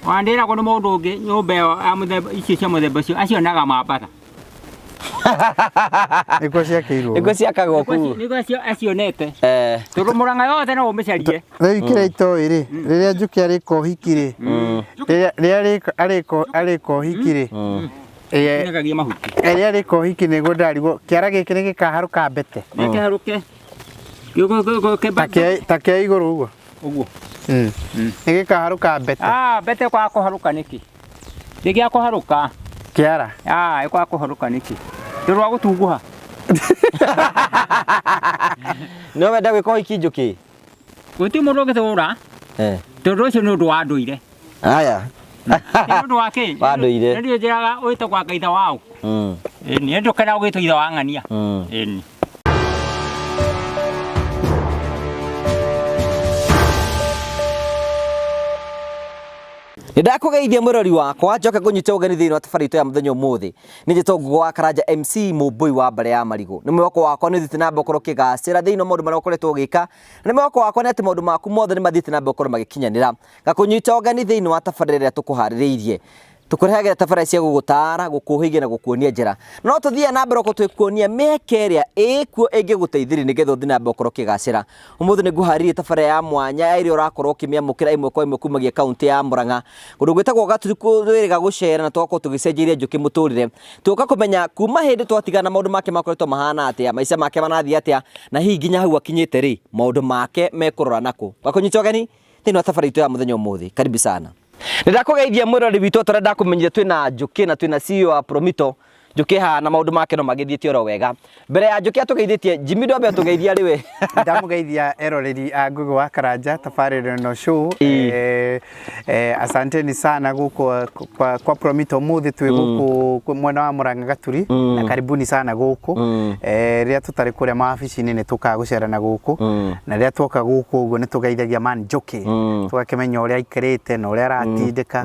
Wandĩragwo nĩ mũndũ ũngĩ nyũmba ĩyo ya mũthemba icio cia mũthemba ũcio acionaga Mombasa. Nĩkuo ciakĩirwo. Nĩkuo ciakagwo kuu. Nĩkuo acio acionete. Eh. Tondũ Mũrang'a yothe no ũmĩcarie. Rĩu kĩrĩa itoĩ rĩ, rĩrĩa Njũkĩ arĩka ũhiki rĩ, rĩrĩa rĩrĩa arĩka arĩka arĩka ũhiki rĩ, rĩrĩa Nĩgagia mahuti. rĩrĩa arĩka ũhiki nĩguo ndarigwo kĩara gĩkĩ nĩ gĩkaharũka mbete Nĩkĩharũke. ta kĩa ta kĩa igũrũ ũguo. Ũguo. Nĩ gĩkaharũka mbete Ah, mbete kwa kũharũka nĩkĩ? Nĩ gĩa kũharũka. kĩara. Ah, ĩkwa kũharũka nĩkĩ? Tondũ wa gũtunguha. No wenda gwĩka ũhiki Njũkĩ? Gũtirĩ mũndũ ũngĩtũra Eh. tondũ ũcio nĩ ũndũ wa ndũire. Aya. Nĩ ũndũ wa kĩ? Wa ndũire. Nĩ ndiũ njĩraga wĩtagwo anga ithe waũ. Ĩni, ndũkenaga ũgĩtwo ithe wa ng'ania. Ĩni. Nĩ ndakũgeithia mwĩrori wakwa njoke ngũnyite ũgeni thĩinĩ wa tabarĩra itũ ya mũthenya ũmũthĩ. Nĩ njĩtwo Ngũgũ wa Karanja MC Mũmbũi wa mbarĩ ya marigũ. Nĩ mwĩhoko wakwa nĩ ũthiĩte na mbere ũkorwo ũkĩgacĩra thĩinĩ wa maũndũ marĩa ũkoretwo ũgĩka. Na nĩ mwĩhoko wakwa nĩ atĩ maũndũ maku mothe nĩ mathiĩte na mbere gũkorwo magĩkinyanĩra. Ngakũnyita ũgeni thĩinĩ wa tabarĩra ĩrĩa tũkũharĩrĩirie. Tũkũrehagĩra tabarĩra cia gũgũtaara, gũkũhĩgia na gũkuonia njĩra. No tũthiaga na mbere gũkorwo tũgĩkuonia mĩeke ĩrĩa ĩkuo ĩngĩgũteithĩrĩria nĩgetha ũthiĩ na mbere gũkorwo ũkĩgacĩra. Ũmũthĩ nĩ ngũharĩirie tabarĩra ya mwanya ya ĩrĩa ũrakorwo ũkĩmĩamũkĩra ĩmwe kwa ĩmwe kumagia kaũntĩ ya Murang'a. Kũndũ gwĩtagwo Gaturi twĩrĩga gũcera na tũgakorwo tũgĩcenjeirie Njũkĩ mũtũrĩre. Tũgoka kũmenya kuma hĩndĩ twatigana maũndũ make makoretwo mahana atĩa, maica make marathiĩ atĩa, na hihi nginya hau akinyĩte rĩ, maũndũ make mekũrora nakũ. Ngakũnyita ũgeni thĩinĩ wa tabarĩra itũ ya mũthenya ũmũthĩ. Karibu sana. Nĩ ndakũgeithia mwĩrori witũ tũrĩa ndakũmenyithia twĩna Njũkĩ na twĩna CEO wa Promito. Njũkĩ haha na maũndũ make no magĩthiĩte oro wega. Mbere ya Njũkĩ atũgeithĩtie, Jimmy ndwambe ũtũgeithia rĩ we. Ndamũgeithia eroreri a Ngũgĩ wa Karanja tabarĩra ĩno show. Asanteni sana gũkũ kwa Promito ũmũthĩ twĩ gũkũ mwena wa Murang'a Gaturi na karibuni sana gũkũ. Rĩrĩa tũtarĩ kũrĩa mawabici-inĩ nĩ tũkaga gũcera na gũkũ na rĩrĩa twoka gũkũ ũguo nĩ tũgeithagia man Njũkĩ tũgakĩmenya ũrĩa aikarĩte na ũrĩa aratindĩka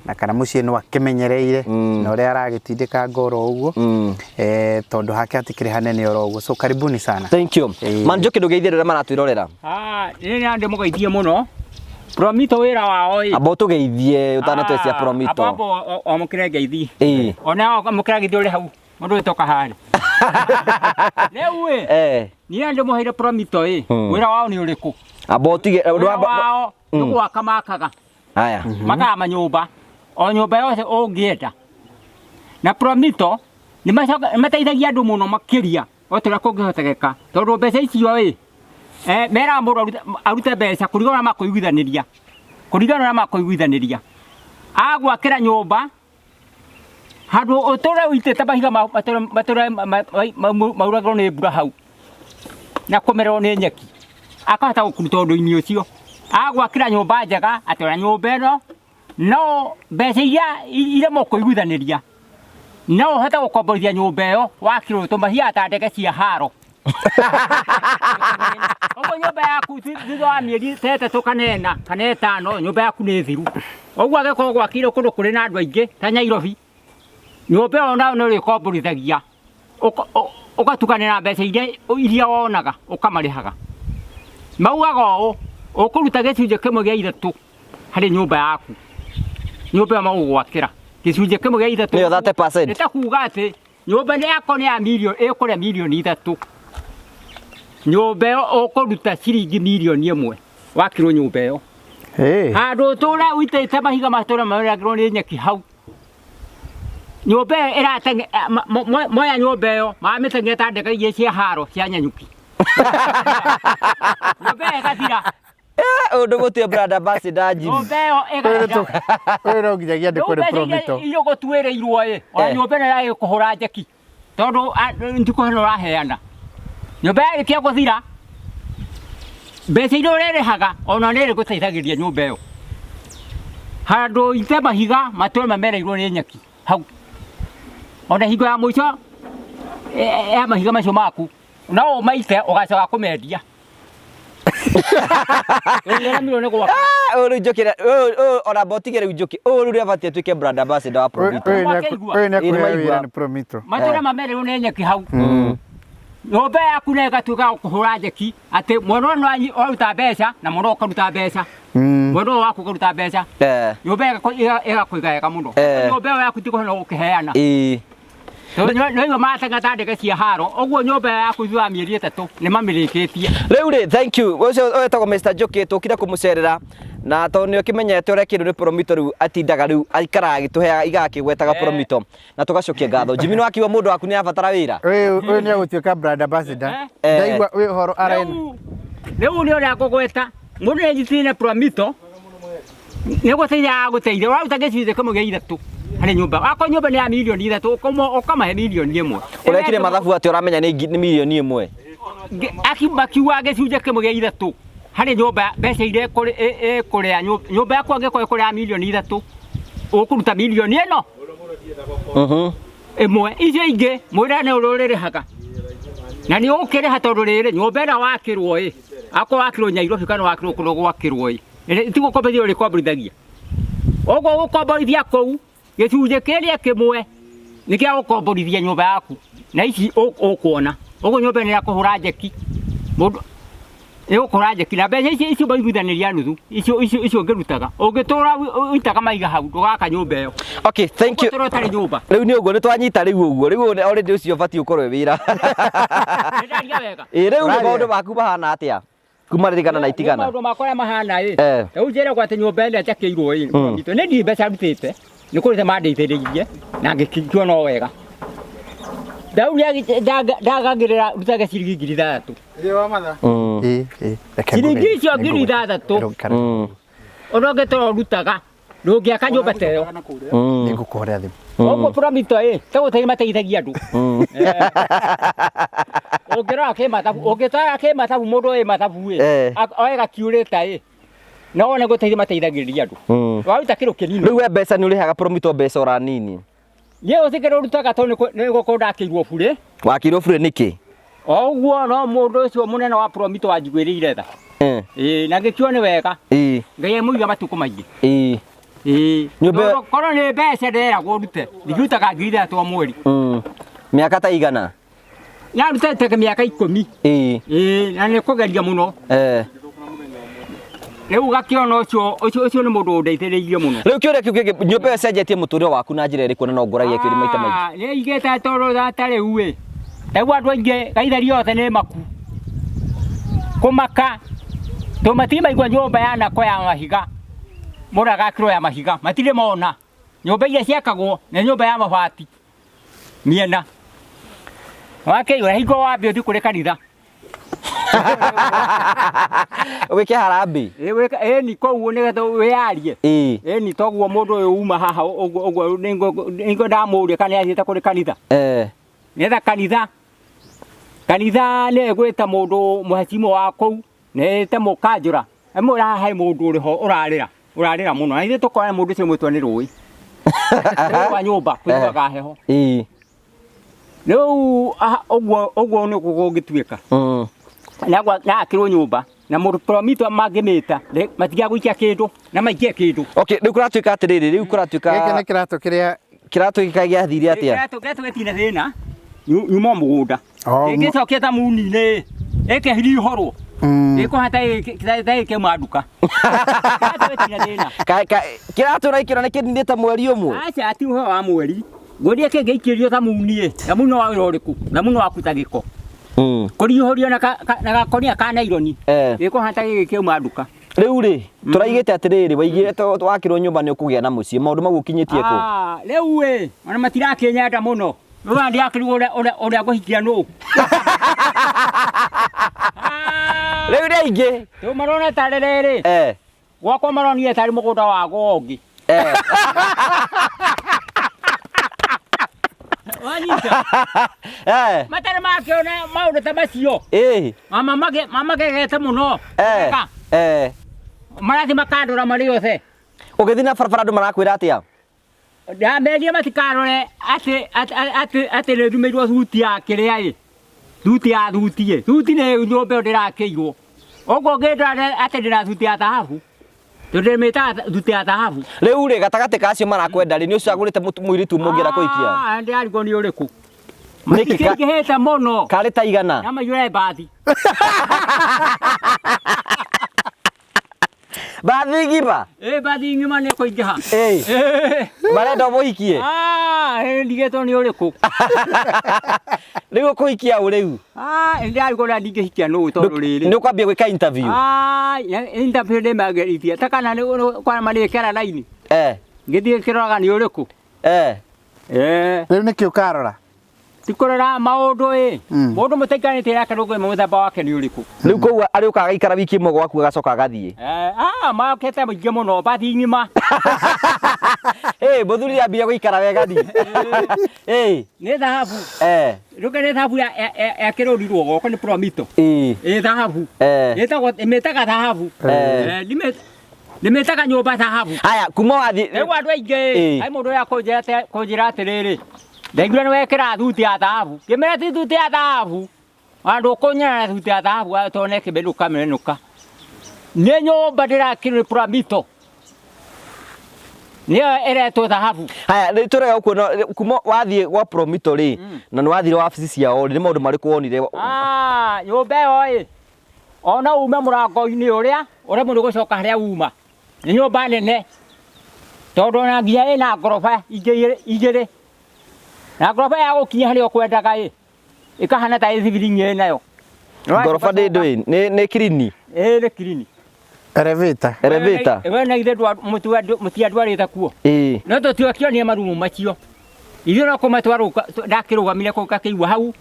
na kana mũciĩ no akĩmenyereire na ũrĩa aragĩtindĩka ngoro ũguo tondũ hake hatikĩrĩ hanene oro ũguo, so karibuni sana. Thank you. Man Njũkĩ ndũgeithie andũ arĩa maratwĩrorera. Ah, nĩ ndĩ mũgeithie mũno. Promito wĩra wao ĩ. Amba ũtũgeithie ũtanatwecia Promito. Amba wamũkĩre ngeithi. Ĩĩ. Ona wamũkĩra ngeithi ũrĩ hau. Mũndũ wĩtwo Kaharĩ. Rĩu ĩ, niĩ ndĩmũheire Promito ĩ, wĩra wao nĩ ũrĩkũ? Amba ũtige Wĩra wao nĩ gwaka makaga. Haya. Makaga manyũmba. O nyũmba yothe ũngĩenda. Na Promito nĩ mateithagia andũ mũno makĩria o ta ũrĩa kũngĩhotekeka. Tondũ mbeca icio ĩ, meraga mũndũ arute mbeca kũringana na ũrĩa makũiguithanĩria. Kũringana na ũrĩa makũiguithanĩria. Agwakĩra nyũmba handũ ũtũre ũitĩte mahiga matũre mauragĩrwo nĩ mbura hau na kũmererwo nĩ nyeki, akahota gũkũruta ũndũ-inĩ ũcio. Agwakĩra nyũmba njega atĩ ona nyũmba ĩno no mbeca iria mũkũiguithanĩria no ũhote gũkomborithia nyũmba ĩyo wakĩrwo tũmahiaga ta ndege cia haro. Ũguo nyũmba yaku thutha wa mĩeri ta ĩtatũ kana ĩna kana ĩtano nyũmba yaku nĩ thiru. Ũguo angĩkorwo gwakĩirwo kũndũ kũrĩ na andũ aingĩ ta Nyairobi, nyũmba ĩyo nayo nĩ ũrĩkomborithagia ũgatukania na mbeca iria wonaga ũkamarĩhaga. Maugaga ũũ, ũkũruta gĩcunjĩ kĩmwe gĩa ithatũ harĩ nyũmba yaku, nyũmba ĩyo magũgwakĩra, gĩcunjĩ kĩmwe gĩa ithatũ. Nĩyo 30%. Nĩ ta kuga atĩ nyũmba ĩno yakwa nĩ ya mirioni, ĩkũrĩa mirioni ithatũ, nyũmba ĩyo ũkũruta ciringi mirioni ĩmwe wakĩrwo nyũmba ĩyo. Handũ ũtũre ũitĩte mahiga matũre maragĩrwo nĩ nyeki hau. Nyũmba ĩyo ĩrateng'e moya nyũmba ĩyo mamĩteng'eria ta ndege iria cia haro cia nyanyuki. Nyũmba ĩyo ĩgathira. Ũndũ gũtirĩ brand ambassador Jimmy. Nyũmba ĩyo ĩgathira. Ũyũ no nginyagia andĩkwo Rĩu nĩ mbeca iria Promito. iria ũgũtuĩrĩirwo ĩ, ona nyũmba ĩno ĩragĩkũhũra njeki tondũ ndikũhe ũraheana. Nyũmba yarĩkia gũthira, mbeca iria ũrĩrĩhaga ona nĩ ĩrĩgũteithagĩrĩria nyũmba ĩyo. Handũ ũite mahiga matũre mamereirwo nĩ nyeki hau. Ona hingo ya mũico ya mahiga macio maku no ũmaite ũgacoka kũmendia. Nĩũremirwo nĩ gwaka. Ũyũ rĩu Njũkĩ ũyũ ona mbotige rĩu Njũkĩ ũyũ rĩu nĩabatiĩ atuĩke brand ambassador wa Promito. Ũyũ Ũyũ nĩ Ĩĩ, akũheo nĩmaigua. wĩra nĩ Promito. Matũra mamereirwo nĩ nyeki hau. Nyũmba yaku nayo ĩgatuĩka ya kũhũra njeki atĩ mwena ũyũ nĩ waruta mbeca na mwena ũyũ ũkaruta mbeca. Mwena ũyũ waku ũkaruta mbeca. Nyũmba ĩgakũiga wega mũno. Nyũmba ĩyo yaku ti kũheana ũgũkĩheana. Nĩwaigua marateng'era ta ndege cia haro ũguo nyũmba ĩyo yaku thutha wa mĩeri 3 nĩ mamĩrĩkĩtie. Rĩu rĩ, thank you. Ũcio wetagwo Mr. Njũkĩ tũkire kũmũcerera na tondũ nĩ ũkĩmenyete ũrĩa kĩndũ nĩ Promito rĩu atindaga rĩu aikaraga agĩtũheaga igaga akĩgwetaga Promito na tũgacokia ngatho. Jimmy nĩ wakiuga mũndũ waku nĩ abatara wĩra. Ũyũ ũyũ nĩ egũtuĩka brand ambassador. Ndaigua wĩ ũhoro araina. Rĩu nĩ ũrĩa ngũgweta mũndũ nĩ anyitĩrĩire na Promito nĩ gũteithia agũteithia ũraruta gĩcunjĩ kĩmwe gĩa ithatũ harĩ nyũmba akorwo nyũmba nĩ ya mirioni 3 ũkamahe mirioni 1. Ũrekire mathabu atĩ ũramenya nĩ mirioni 1? Makiuga gĩcunjĩ kĩmwe gĩa ithatũ harĩ nyũmba mbeca iria ĩkũrĩa nyũmba yaku angĩkorwo ĩkũrĩa mirioni 3 ũkũruta mirioni ĩno ĩmwe icio ingĩ mwĩra nĩ ũrĩrĩhaga na nĩ ũgũkĩrĩha tondũ rĩrĩ nyũmba ĩrĩa wakĩrwo ĩ akorwo wakĩrwo Nyairobi kana wakĩrwo kũrĩa gwakĩrwo ĩ ti gũkomborithia ũrĩkomborithagia ũguo gũkomborithia kũu gĩcunjĩ kĩrĩa kĩmwe nĩ kĩa gũkomborithia nyũmba yaku na ici ũkuona ũguo nyũmba ĩno ya kũhũra njeki mũndũ nĩ gũkũra njeki na mbeca icio icio maiguithanĩria nuthu icio icio icio ũngĩrutaga ũngĩtũra ũitaga maiga hau ndũgaka nyũmba ĩyo. Okay, thank you. Ũgũtũra ũtarĩ nyũmba. Rĩu nĩ ũguo nĩ twanyita rĩu ũguo rĩu already ũcio ũbatiĩ ũkorwo wĩ wĩra. Nĩndaria wega. Ĩ rĩu nĩ maũndũ maku mahana atĩa? Kuma ririkana na itigana. Maũndũ makwa ũrĩa mahana ĩ. Rĩu njĩragwo atĩ nyũmba ĩrĩa njakĩirwo ĩ nĩ ndirĩ mbeca ndutĩte nĩ kũrĩte mandeithĩrĩirie na ngĩkinywo no wega. Rĩu ndagagĩrĩra rutage ciringi 6,000. Ciringi icio 6,000 ũrĩa ũngĩtũra ũrutaga ndũngĩaka nyũmba ta ĩyo. Nĩngũkũhũrĩra thimũ. Ũguo Promito ĩ tagũteithia mateithagia andũ. Ũngĩrora kĩmathabu ũngĩtwara kĩmathabu mũndũ wĩ mathabu ĩ oe gakiurĩta ĩ no wone gũteithia mateithagĩrĩria andũ. Waruta kĩndũ kĩnini. Rĩu we mbeca nĩ ũrĩhaga Promito mbeca ora nini? Niĩ gũtirĩ kĩndũ ndutaga tondũ nĩ gũkorwo ndakĩirwo burĩ. Wakĩirwo burĩ nĩkĩ? O ũguo no mũndũ ũcio mũnene wa Promito wanjiguĩrĩire tha. Ĩĩ na ngĩkiuga nĩ wega. Ngai amũiga matukũ maingĩ. Ĩĩ. Nyũmba Korwo nĩ mbeca nderagwo ndute, ndingĩrutaga 3,000 o mweri. Mĩaka ta igana? Narutĩte mĩaka 10. Ĩĩ na nĩ kũgeria mũno. Rĩu ũgakĩona ũcio ũcio nĩ mũndũ ũndeithĩrĩirie mũno. Rĩu kĩũria kĩu kĩngĩ nyũmba ĩyo ĩcenjetie mũtũrĩre waku na njĩra ĩrĩkũ na no ngũragia kĩũria maita maingĩ? Nĩ igĩte tondũ ta rĩu ĩ rĩu andũ aingĩ gaitheri othe nĩ maku kũmaka tondũ matirĩ maigua nyũmba yanakwo ya mahiga mũndũ agakĩrwo ya mahiga matirĩ mona nyũmba iria ciakagwo nĩ nyũmba ya mabati mĩena wakĩigua hingo wambe ũthiĩ kũrĩ kanitha Wĩke harambee. Ĩni kũu nĩgetha wĩyarie. Ĩni toguo mũndũ ũyũ uma haha ũguo ũguo nĩngũ ndamũria kana nĩathiĩte kũrĩ kanitha. Nĩgetha kanitha kanitha nĩ ĩgwĩta mũndũ mũhecimu wa kũu nĩ ĩte mũkanjũra ĩmwĩra haha he mũndũ ũrĩ ho ũrarĩra ũrarĩra mũno na ithuĩ tũkora mũndũ ũcio mwĩtwo nĩ rũĩ rũĩ rwa nyũmba kũiguaga heho. Rĩu ũguo ũguo nĩguo gũngĩtuĩka. Na akĩrwo nyũmba na mũndũ Promito mangĩmĩta matiga gũikia kĩndũ na maikie kĩndũ. Okay, rĩu kũratuĩka atĩrĩrĩ, rĩu kũratuĩka Gĩkĩ nĩ kĩratũ kĩrĩa kĩratũ gĩkĩ gĩathire atĩa? Kĩratũ kĩratũ gĩtirĩ thĩna nyuma mũgũnda. Ĩngĩcokia ta muni-inĩ ĩkĩhirihũrwo ĩkũhana ta ĩkĩuma nduka. Kĩratũ gĩtirĩ thĩna. Kĩratũ ũraikĩra nĩ kĩninĩte mweri ũmwe? Aca ti ũhoro wa mweri. Ngũria kĩngĩikĩrio thamuni ĩ, thamuni wa wĩra ũrĩkũ? Thamuni wa kũruta gĩko. Kũriũhũrio na gakonia ka naironi gĩkũhana ta gĩkĩ kĩauma nduka. Rĩu rĩ, tũraigĩte atĩrĩrĩ, waigire wakĩrwo nyũmba nĩ ũkũgĩa na mũciĩ, maũndũ mau ũkinyĩtie kũ? Rĩu ĩ, ona matirakĩnyenda mũno. Rĩu ndirakĩrigwo ũrĩa ngũhikia nũ. Rĩu nĩ aingĩ. Rĩu marona tarĩ rĩrĩ. Gwakwa maronire tarĩ mũgũnda wa ũngĩ. Wanyita. Matarĩ makĩona maũndũ ta macio. Mama magegete mũno. Marathiĩ makandora marĩ othe. Ũgĩthiĩ na barabara andũ marakwĩra atĩa? Ndameria matikarore atĩ atĩ atĩ nĩ ndumĩirwo thuti ya kĩrĩa ĩ. Thuti ya thuti ĩ. Thuti nĩ nyũmba ĩyo ndĩrakĩirwo. Ũguo ũngĩndora atĩ ndĩna thuti ya thahabu. Tondũ ndĩmĩtaga thuti ya thahabu. Rĩu rĩ gatagatĩ ka acio marakwenda rĩ nĩ ũcagũrĩte mũirĩtu ũmwe ũngĩenda kũhikia? Ndĩrarigwo nĩ ũrĩkũ. Nĩkĩ Matingĩhĩte mũno. Karĩ ta igana? Na maiyũre mbathi. Mbathi ng'ima? Ĩ, mbathi ng'ima nĩ kũingĩha. Ĩ. Ĩ. Marenda ũmũhikie? Ah, ĩ, ndigĩtwo nĩ ũrĩkũ. Rĩu ũkũhikia ũ rĩu? Ah, ĩ, ndĩrarigwo ũrĩa ndingĩhikia nũ tondũ rĩrĩ. Nĩ ũkwambia gwĩka interview? Ah, interview nĩ magerithia. Ta kana nĩ kwa marĩkĩra raini. Eh. Ngĩthiĩ kĩroraga nĩ ũrĩkũ. Eh. Eh. Rĩu nĩkĩ ũkarora? Ti kũrora maũndũ ĩ. Mũndũ mũtaikarĩte yake ndũngĩmenya mũthemba wake nĩ ũrĩkũ. Rĩu koguo arĩũka agaikara wiki ĩmwe gwaku agacoka agathiĩ. Eh, ah, makĩte maingĩ mũno mbathi ng'ima. Ĩ, mũthuri ambire gũikara wega ni. Ĩ. Nĩ thahabu. Eh. Rĩu nĩ thahabu ya ya kĩrũrirwo guoko nĩ Promito. Ĩ. Ĩ thahabu. Eh. Ĩtagwo ĩmĩtaga thahabu. Eh. Eh, ndĩmĩtaga nyũmba thahabu. Haya, kuma wathiĩ. Rĩu andũ aingĩ Ĩ. hai mũndũ ũrĩa kũnjĩra atĩrĩrĩ, ndaiguire nĩ wekĩra thuti ya thahabu. Ngĩmĩra ti thuti ya thahabu. Andũ ũkũnyona na thuti ya thahabu tone kĩmenũka menũka. Nĩ nyũmba ndĩrakĩrwo nĩ Pramito. Nĩyo ĩretwo thahabu. Haya, rĩu tũrega kuona kuma wathiĩ gwa Promito rĩ, na nĩ wathire wabici ciao rĩ, nĩ maũndũ marĩkũ wonire? Ah, nyũmba ĩyo ĩ, ona ume mũrango-inĩ ũrĩa, ũremwo nĩ gũcoka harĩa uma. Nĩ nyũmba nene. Tondũ ona nginya ĩna ngoroba ingĩ igĩrĩ. Na ngoroba ya gũkinya harĩa ũkwendaga ĩ, ĩkahana ta ĩ thibiringi ĩ nayo. Ngoroba ndĩ ndũĩ, nĩ kirini? Ĩ nĩ kirini. Elevator. Elevator. We na ithe mũtiandwarĩte kuo. Ĩ. No tũtiakĩonire marumu macio. Ithuĩ no kũmatwarwo ndakĩrũgamire kũu ngakĩigua hau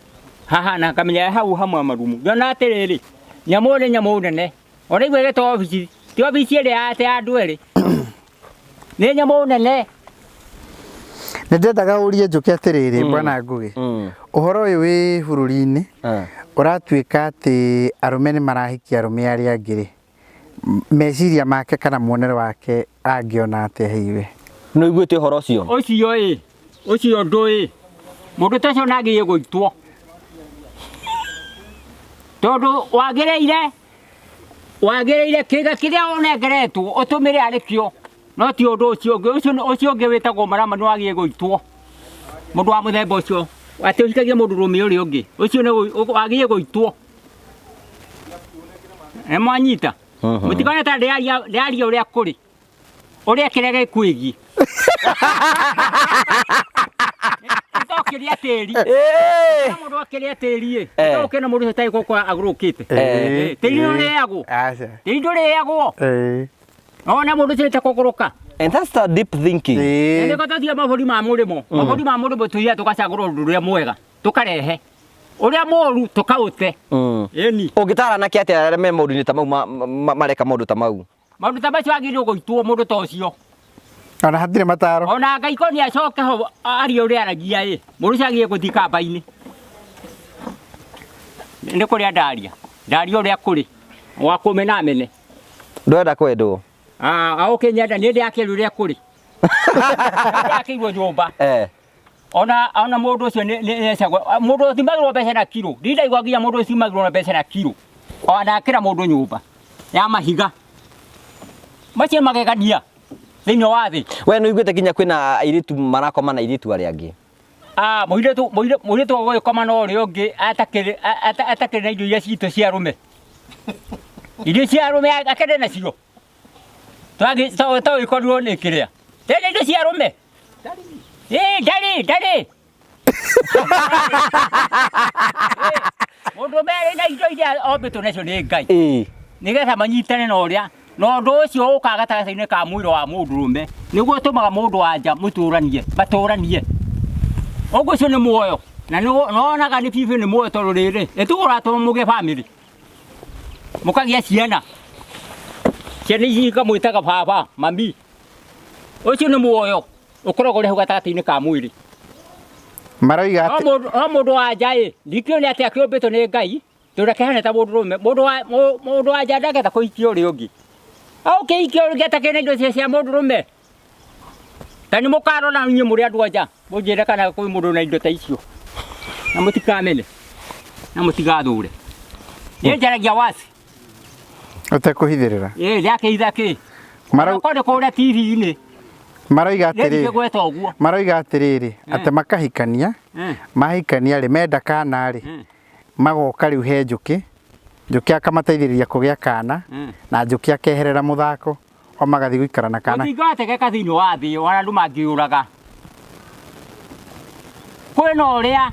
haha na ngamenya hau hamwe marumu. Ngĩona atĩrĩrĩ, nyamũ nĩ nyamũ nene. Ona igua ĩgĩtwo obici, ti obici ĩrĩa atĩ ya andũ erĩ. Nĩ nyamũ nene. Nĩ ndendaga ũrie njũke atĩrĩrĩ bwana Ngũgĩ. Ũhoro ũyũ wĩ bũrũri-inĩ ũratuĩka atĩ arũme nĩ marahikia arũme arĩa angĩ rĩ, meciria make kana muonere wake angĩona atĩa hihi we? Nĩ ũiguĩte ũhoro ũcio? Ũcio ĩ, ũcio ũndũ ĩ, mũndũ ta ũcio nagĩrĩire gũitwo. Tondũ wagĩrĩire wagĩrĩire kĩga kĩrĩa ũnengeretwo ũtũmĩre arĩ kĩo, no ti ũndũ ũcio ũngĩ. Ũcio ũngĩ wĩtagwo marama nĩ wagĩrĩire gũitwo. Mũndũ wa mũthemba ũcio atĩ ũhikagie mũndũ rũme ũrĩa ũngĩ, ũcio nĩ wagĩrĩire gũitwo. Nĩ mwanyita? Mũtikone ta ndĩraria ũrĩa kũrĩ, ũrĩa kĩrĩa gĩkwĩgiĩ. Nĩtokĩria tĩri. Mũndũ akĩrĩa tĩri ĩ, nĩtokĩona mũndũ ũcio tarĩ gũkũ agũrũkĩte. Tĩri ndũrĩagwo. Aca. Tĩri ndũrĩagwo. Ona mũndũ ũcio kũgũrũka. And that's the deep thinking. Nĩguo tũthiĩ mabũrũri ma mũrĩmo. Mabũrũri ma mũrĩmo tũthiaga tũgacagũra ũndũ ũrĩa mwega, tũkarehe. Ũrĩa mũũru tũkaũte. Ĩni. Ũngĩtara anake atĩa arĩa me maũndũ-inĩ ta mau mareka maũndũ ta mau? Maũndũ ta macio agĩrĩirwo gũitwo mũndũ ta ũcio. Ona hatirĩ mataro. Ona Ngai ko nĩ acoke ho arie ũrĩa aragia ĩ, mũndũ ũcio agĩrĩirwo gũthiĩ kamba-inĩ. Nĩ kũrĩa ndaria. Ndaria ũrĩa kũrĩ. Wa kũmena amene. Ndũrenda kwendwo? Ah, ũkĩnyenda niĩ ndĩrakĩria ũrĩa kũrĩ. Ndĩrakĩirwo nyũmba. Ona ona mũndũ ũcio nĩ ecagwo, mũndũ ũthimagĩrwo mbeca na kiro. Ndindaigua nginya mũndũ ũthimagĩrwo na mbeca na kiro. Ona akĩra mũndũ nyũmba ya mahiga. Macio magegania thĩinĩ wa thĩ. We nĩ ũiguĩte nginya kwĩna airĩtu marakoma na airĩtu arĩa angĩ? Ah, mũirĩtu mũirĩtu ũgũgĩkoma na ũrĩa ũngĩ atakĩrĩ na indo iria citũ cia arũme. Irio cia arũme akĩrĩ nacio. Twagĩkorirwo nĩ kĩrĩa. Tena indo cia arũme. Ĩ, ndarĩ, ndarĩ. Mũndũ merĩ na indo iria ombĩtwo nacio nĩ Ngai. Nĩgetha manyitane na ũrĩa na ũndũ ũcio ũkaga gatagatĩ-inĩ ka mwĩrĩ wa mũndũrũme nĩguo ũtũmaga mũndũ wa nja mũtũranie, matũranie. Ũguo ũcio nĩ muoyo na nĩwonaga nĩ biũ nĩ muoyo tondũ rĩrĩ nĩtuo ũratũma mũgĩe bamĩrĩ, mũkagĩa ciana, ciana ici ikamwĩtaga baba, mami. Ũcio nĩ muoyo ũkoragwo ũrĩ hau gatagatĩ-inĩ ka mwĩrĩ. Maroiga atĩ No mũndũ wa nja ĩ, ndikĩũĩ nĩ atĩa kĩũmbĩtwo nĩ Ngai tondũ akĩhana ta mũndũrũme. Mũndũ wa nja ndangĩhota kũhikia ũrĩa ũngĩ. Ũkĩhikia ũrĩa ũngĩ atakĩrĩ na indo cia mũndũrũme. Ta nĩ mũkarora inyuĩ mũrĩ andũ a nja, mũnjĩre kana kwĩ mũndũ na indo ta icio. Na mũtikamene, na mũtigathũre. Niĩ njaragia waci. Ũtekũhithĩrĩra. Ĩ, ndakĩhitha kĩ? Okorwo nĩ kũrĩa TV-inĩ. Maroiga atĩrĩrĩ, Gweta ũguo. Maroiga atĩrĩrĩ, atĩ makahikania, mahikania rĩ, menda kana rĩ, magoka rĩu he Njũkĩ, Njũkĩ akamateithĩrĩria kũgĩa kana, na Njũkĩ akeherera mũthako, o magathiĩ gũikara na kana. Gũtingĩhotekeka thĩinĩ wa thĩ ona andũ mangĩũraga. Kwĩna ũrĩa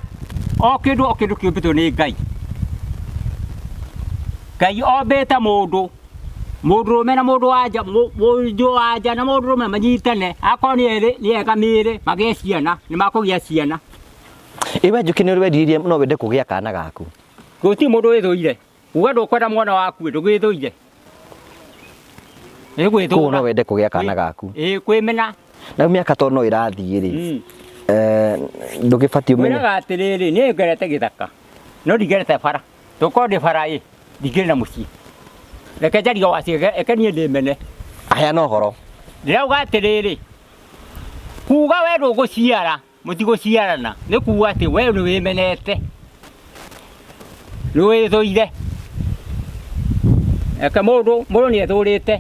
o kĩndũ o kĩndũ kĩũmbĩtwo nĩ Ngai. Ngai ombĩte mũndũ, mũndũrũme na mũndũ wa nja, mũndũ wa nja na mũndũrũme manyitane, akorwo nĩ erĩ nĩ ega mĩĩrĩ magĩe ciana, nĩ makũgĩa ciana. Ĩ we Njũkĩ nĩ ũrĩ werirĩria no wende kũgĩa kana gaku? Gũtirĩ mũndũ wĩthũire. Uga ndũkwenda mwana waku ndũgĩthũire. Nĩ gwĩthũra. Koguo no wende kũgĩa kana gaku. Ĩĩ kwĩmena. Na rĩu mĩaka to no ĩrathiĩ rĩ. Ndũgĩbatiĩ ũmenye. Ngwĩraga atĩrĩrĩ, niĩ ngerete gĩthaka no ndingerete bara. Tũkorwo ndĩ bara ĩ, ndingĩrĩ na mũciĩ. Reke njarie waci, reke niĩ ndĩmene. Heana ũhoro. Ndĩrauga atĩrĩrĩ, kuga we ndũgũciara, mũtigũciarana, nĩ kuga atĩ we nĩ wĩmenete, nĩ wĩthũire. Reke mũndũ, mũndũ nĩ ethũrĩte.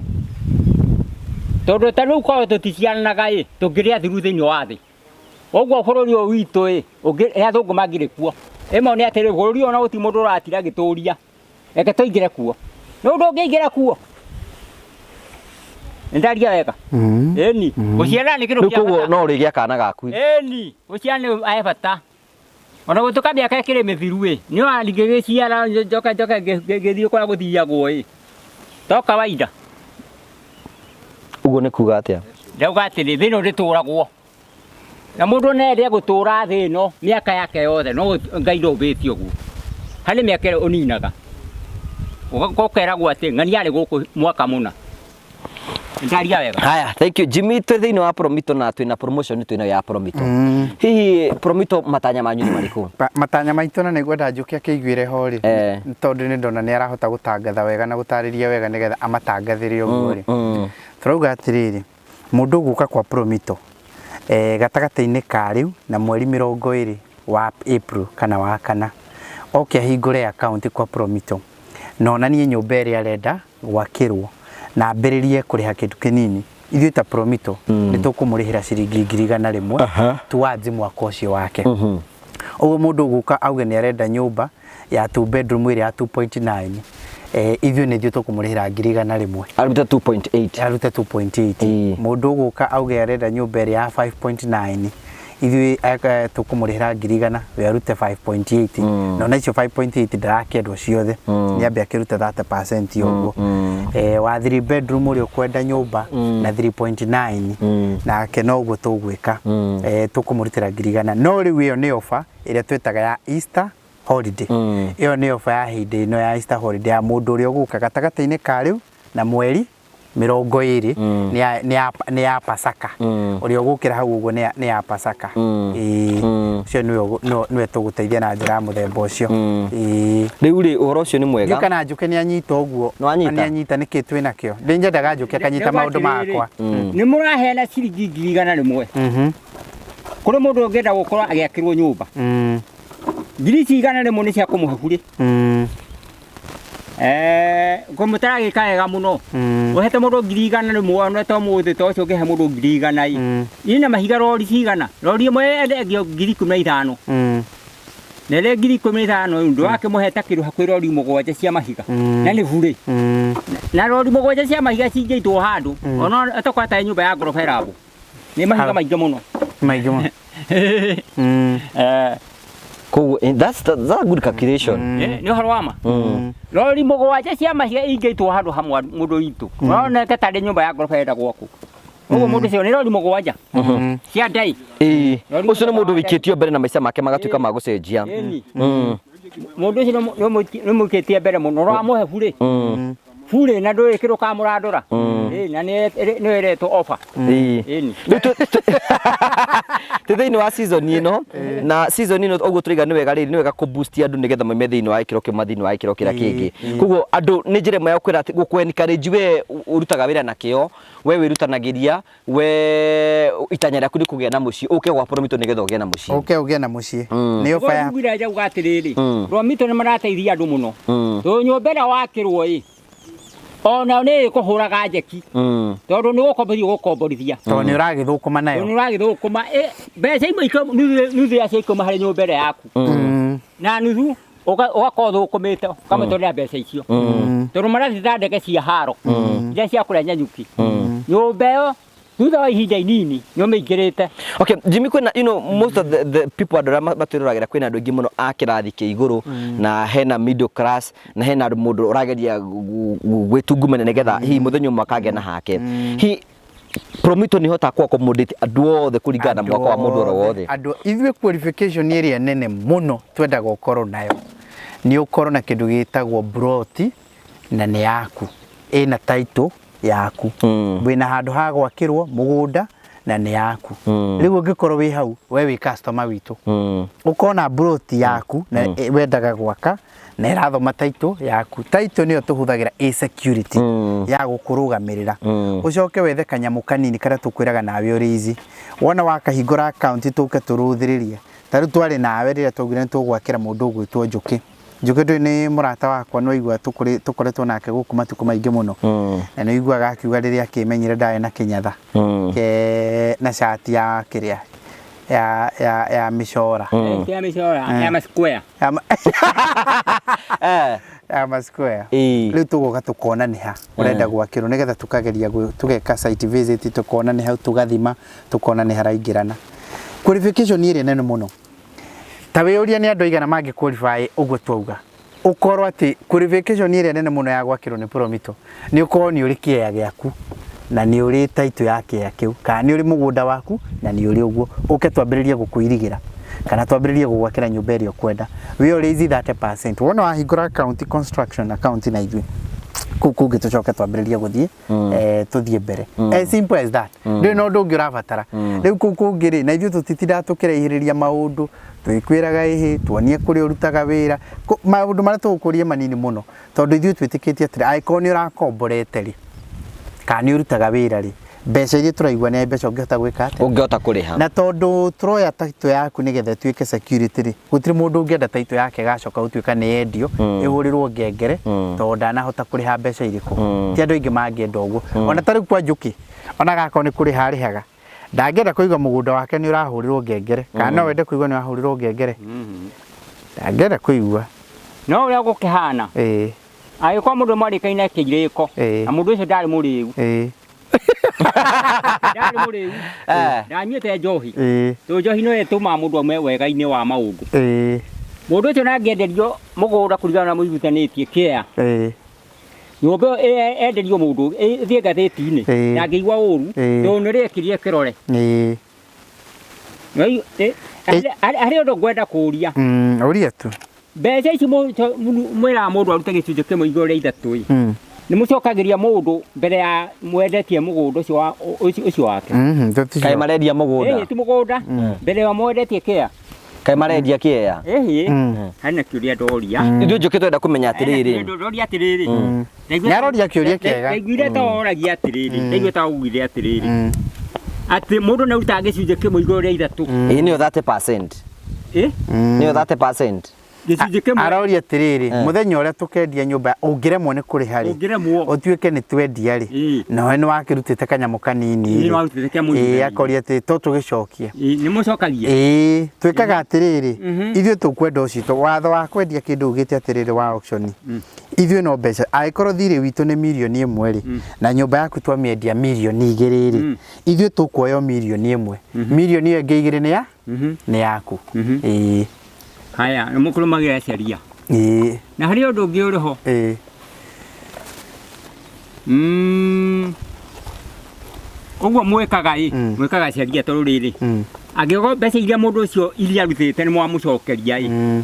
Tondũ ta rĩu korwo tũticiaranaga ĩ, tũngĩrĩ athiru thĩinĩ wa thĩ. Ũguo bũrũri ũyũ witũ ĩ, nĩ athũngũ mangĩrĩ kuo. Ĩmwe nĩ atĩrĩ, bũrũri ũyũ ona gũtirĩ mũndũ ũratinda agĩtũria, reke tũingĩre kuo. Nĩ ũndũ ũngĩingĩra kuo? Nĩ ndaria wega? Ĩni, gũciarana nĩ kĩndũ Rĩu kĩa koguo bata. no ũrĩgĩa kana gaku. Ĩni, gũciarana nĩ he bata. Ona gũtuĩka mĩaka ĩkĩrĩ mĩthiru ĩ, niĩ ona ndingĩgĩciara njoke njoke ngĩthiĩ kũrĩa gũthiagwo ĩ, to kawaida. Ũguo nĩ kuga atĩa? Ndauga atĩrĩ, thĩ ĩno ndĩtũragwo. Na mũndũ no ende gũtũra thĩ ĩno mĩaka yake yothe, no Ngai ndombĩte ũguo. Harĩ mĩaka ĩrĩa ũninaga, ũkeragwo atĩ ng'ania arĩ gũkũ mwaka mũna. Ndaria wega. Haya, thank you Jimmy. Twĩ thĩinĩ wa Promito na twĩna promotion twĩnayo ya Promito. Hihi Promito matanya manyu nĩ marĩkũ? Matanya maitũ na nĩngwenda Njũkĩ akĩiguĩre ho rĩ, tondũ nĩ ndona nĩ arahota gũtangatha wega na gũtarĩria wega nĩgetha amatangathĩre ũguo rĩ. Tũrauga atĩrĩrĩ, mũndũ ũgũka kwa Promito gatagatĩ-inĩ ka rĩu na mweri 20 wa April kana wa kana, oke ahingũre account kwa Promito na onanie nyũmba ĩrĩa arenda gwakĩrwo na ambĩrĩrie kũrĩha kĩndũ kĩnini, ithuĩ ta Promito nĩ tũkũmũrĩhĩra ciringi 100,000 towards mwaka ũcio wake. Ũguo mũndũ ũgũka auge nĩ arenda nyũmba ya 2 bedroom ĩrĩa ya 2.9, ithuĩ nĩ ithuĩ tũkũmũrĩhĩra 100,000. Arute 2.8. Arute 2.8. Mũndũ ũgũka auge arenda nyũmba ĩrĩa ya 5.9, ithuĩ tũkũmũrĩhĩra 100,000, we arute 5.8. Na ona icio 5.8 ndarakĩendwo ciothe, nĩ ambe akĩrute 30% ũguo. Wa 3 bedroom ũrĩa ũkwenda nyũmba na 3.9, nake noguo tũgwĩka, tũkũmũrutĩra 100,000. No rĩu ĩyo nĩ offer ĩrĩa twĩtaga ya Easter holiday. Ĩyo nĩ offer ya hĩndĩ ĩno ya Easter holiday ya mũndũ ũrĩa ũgũka gatagatĩ-inĩ ka rĩu na mweri 20 nĩ ya Pasaka. Ũrĩa ũgũkĩra hau ũguo nĩ ya Pasaka. Ĩĩ, ũcio nĩwe tũgũteithia na njĩra ya mũthemba ũcio. Ĩĩ. Rĩu rĩ, ũhoro ũcio nĩ mwega. Ndiũĩ kana Njũkĩ nĩ anyita ũguo. Nĩ wanyita? Nĩ anyita, nĩkĩ twĩ nakĩo? Ndĩ nyendaga Njũkĩ akanyita maũndũ makwa. Nĩ mũraheana ciringi 100,000. Kũrĩ mũndũ ũngĩenda gũkorwo agĩakĩrwo nyũmba. Ngiri ici 100 nĩ cia kũmũhe burĩ. Kũ mũtaragĩka wega mũno. Ũhete mũndũ 100,000 ona to mũthĩ ta ũcio ũngĩhe mũndũ 100,000 ĩ. Ina mahiga rori cigana? Rori ĩmwe yendagio 15,000. Na ĩrĩa 15,000 rĩu ndũrakĩmũhe ta kĩndũ hakuhĩ rori 7 cia mahiga. Na nĩ burĩ. Na rori 7 cia mahiga cingĩitwo handũ, ona tokorwo ta nyũmba ya ngoroba ĩragwo. Nĩ mahiga maingĩ mũno. Maingĩ mũno. Koguo, that's a good calculation. Nĩ ũhoro wa ma. Rori 7 cia mahiga ingĩitwo handũ hamwe mũndũ witũ. Ũroneka tarĩ nyũmba ya ngoroba ĩrenda gwakwo. Ũguo mũndũ ũcio nĩ rori 7 cia ndai. Ĩĩ. Ũcio nĩ mũndũ wĩikĩtio mbere na maica make magatuĩka ma gũcenjia. Ĩni. Mũndũ ũcio nĩ mũikĩtie mbere mũno. Ũramũhe burĩ. Burĩ na ndũĩ kĩndũ kamũrandũra. Ĩĩ, na nĩ ĩretwo offer. Ĩĩ. Ĩni. Rĩu twĩ thĩinĩ wa season ĩno, na season ĩno ũguo tũraiga nĩ wega rĩrĩ, nĩ wega kũ boost andũ nĩgetha maume thĩinĩ wa gĩkĩro kĩmwe thĩinĩ wa gĩkĩro kĩrĩa kĩngĩ. Koguo andũ nĩ njĩra ĩmwe ya kwĩra atĩ gũkũ encourage we ũrutaga wĩra na kĩo, we wĩrutanagĩria, we itanya rĩaku nĩ kũgĩa na mũciĩ, ũke gwa Promito nĩgetha ũgĩe na mũciĩ. Ũke ũgĩe na mũciĩ. Nĩ offer ya Ũguo njauga atĩrĩrĩ, Promito nĩ marateithia andũ mũno. Tondũ nyũmba ĩrĩa wakĩrwo ĩ, Ona nĩ ĩkũhũraga njeki tondũ nĩ gũkomborithia ũgũkomborithia. Tondũ nĩ ũragĩthũkũma nayo. Tondũ nĩ ũragĩthũkũma mbeca imwe nuthu yacio ikauma harĩ nyũmba ĩrĩa yaku na nuthu ũgakorwo ũthũkũmĩte ũkamĩtwarĩra mbeca icio tondũ marathiĩ ta ndege cia haro iria cia kũrĩa nyanyuki. Nyũmba ĩyo thutha wa ihinda inini nĩ ũmĩingĩrĩte. Okay, Jimmy, kwĩna most of the people andũ arĩa matwĩroragĩra kwĩna andũ aingĩ mũno a kĩrathi kĩa igũrũ na hena middle class na hena andũ mũndũ ũrageria gwĩtungumania nĩgetha hihi mũthenya ũmwe akagĩa na hake. Hihi Promito nĩ hotaga kũ accommodate andũ othe kũringana na mwaka wa mũndũ oro wothe? Andũ ithuĩ qualification ĩrĩa nene mũno twendaga ũkorwo nayo nĩ ũkorwo na kĩndũ gĩtagwo broti na nĩ yaku ĩna title yaku, wĩna handũ ha gwakĩrwo mũgũnda na nĩ yaku. Rĩu ũngĩkorwo wĩ hau we wĩ customer witũ, ũkona broti yaku na wendaga gwaka na ĩrathoma title yaku. Title nĩyo tũhũthagĩra ĩ security ya gũkũrũgamĩrĩra. Ũcoke wethe kanyamũ kanini karĩa tũkwĩraga nawe ũrĩ easy. Wona wakahingũra account tũke tũrũthĩrĩrie. Ta rĩu twarĩ nawe rĩrĩa twaugire nĩ tũgwakĩra mũndũ ũgwĩtwo Njũkĩ. Njũkĩ ndũĩ nĩ mũrata wakwa nĩ waigua tũkoretwo nake gũkũ matukũ maingĩ mũno. Na nĩ ũiguaga akiuga rĩrĩa akĩmenyire ndarĩ na kĩnyatha ke na cati ya kĩrĩa ya mĩcora. Ya mĩcora, ya ma square. Ya ma square. Rĩu tũgoka tũkona nĩ ha ũrenda gwakĩrwo nĩgetha tũkageria tũgeka site visit tũkona nĩ hau tũgathima tũkona nĩ haraingĩrana. Qualification ĩrĩa nene mũno ta wĩyũrie nĩ andũ aigana mangĩ qualify ũguo twauga. Ũkorwo atĩ qualification ĩrĩa nene mũno ya gwakĩrwo nĩ Promito nĩ ũkorwo nĩ ũrĩ kĩea gĩaku na nĩ ũrĩ title ya kĩea kĩu kana nĩ ũrĩ mũgũnda waku na nĩ ũrĩ ũguo ũke twambĩrĩrie gũkũirigĩra kana twambĩrĩrie gũgwakĩra nyũmba ĩrĩa ũkwenda. We raise 30%. Wona wahingũra account construction account na ithuĩ kũu kũngĩ tũcoke twambĩrĩrie gũthiĩ tũthiĩ mbere. As simple as that. Ndũrĩ na ũndũ ũngĩ ũrabatara. Rĩu kũu kũngĩ rĩ, na ithuĩ tũtitindaga tũkĩraihĩrĩria maũndũ, twĩkwĩraga ĩhĩ, tuonie kũrĩa ũrutaga wĩra, maũndũ marĩa tũgũkũria manini mũno, tondũ ithuĩ twĩtĩkĩtie atĩrĩ, angĩkorwo nĩ ũrakomborete rĩ, kana nĩ ũrutaga wĩra rĩ, mbeca iria tũraigua nĩ mbeca ũngĩhota gwĩka atĩa? Ũngĩhota kũrĩha. Na tondũ tũroya title yaku nĩgetha ĩtuĩke security rĩ, gũtirĩ mũndũ ũngĩenda title yake ĩgacoka gũtuĩka nĩ yendio, ĩhũrĩrwo ngengere, tondũ ndanahota kũrĩha mbeca irĩkũ. Ti andũ aingĩ mangĩenda ũguo. Ona ta rĩu kwa Njũkĩ, ona gakorwo nĩ kũrĩha arĩhaga, ndangĩenda kũigua mũgũnda wake nĩ ũrahũrĩrwo ngengere, kana no wende kũigua nĩ ũrahũrĩrwo ngengere? Ndangĩenda kũigua. No ũrĩa gũkĩhana, angĩkorwo mũndũ mwarĩkaine kĩirĩko, na mũndũ ũcio ndarĩ mũrĩu. Ndarĩ mũrĩu. Ndanyuĩte njohi. Tondũ njohi no ĩtũmaga mũndũ aume wega-inĩ wa maũndũ. Mũndũ ũcio nangĩenderio mũgũnda kũringana na mũiguithanĩtie kĩea. Nyũmba ĩyo enderio mũndũ ĩthiĩ ngathĩti-inĩ, ndangĩigua ũru, tondũ nĩ rĩekirire kĩrore. Harĩ ũndũ ngwenda kũũria. Ũria tu. Mbeca ici mwĩraga mũndũ arute gĩcunjĩ kĩmwe igũrũ rĩa ithatũ ĩ. Nĩ mũcokagĩria mũndũ mbere ya mwendetie mũgũnda ũcio wake. Kaĩ marendia mũgũnda? Ĩĩ, ti mũgũnda. Mbere ya mwendetie kĩa. Kaĩ marendia kĩea? Ĩhĩ. Harĩ na kĩũria ndoria. Ithuĩ Njũkĩ twenda kũmenya atĩrĩrĩ. Ndoria atĩrĩrĩ. Nĩaroria kĩũria kĩega. Ndaiguire ta oragia atĩrĩrĩ. Ndaiguire ta augire atĩrĩrĩ. Atĩ mũndũ nĩ arutaga gĩcunjĩ kĩmwe igũrũ rĩa ithatũ. Ĩĩ nĩyo 30%. Ĩ? Nĩyo 30%. Gĩcunjĩ kĩmwe. Aroria atĩrĩrĩ, mũthenya ũrĩa tũkendia nyũmba ũngĩremwo nĩ kũrĩha rĩ, Ũngĩremwo. ũtuĩke nĩ twendia rĩ, nawe nĩ wakĩrutĩte kanyamũ kanini Ĩĩ, rĩ. nĩ warutĩte kanyamũ kanini. Akoria atĩ to tũgĩcokie. Ĩĩ, nĩ mũcokagia? Ĩĩ, twĩkaga atĩrĩrĩ, ithuĩ tũkwenda ũcio, watho wa kwendia kĩndũ ugĩte atĩrĩrĩ wa auction, ithuĩ no mbeca, angĩkorwo thirĩ witũ nĩ mirioni 1 rĩ, na nyũmba yaku twamĩendia mirioni 2 rĩ, ithuĩ tũkuoya mirioni 1, mirioni ĩyo ĩngĩ 2 nĩ ya? Nĩ yaku. Ĩĩ. Haya, nĩ mũkũrũmagĩrĩra sheria. Ĩĩ. Na harĩ ũndũ ũngĩ ũrĩ ho. Ĩĩ. Ũguo mwĩkaga ĩ, mwĩkaga sheria tondũ rĩrĩ. Angĩkorwo mbeca iria mũndũ ũcio iria arutĩte nĩ mwamũcokeria ĩ.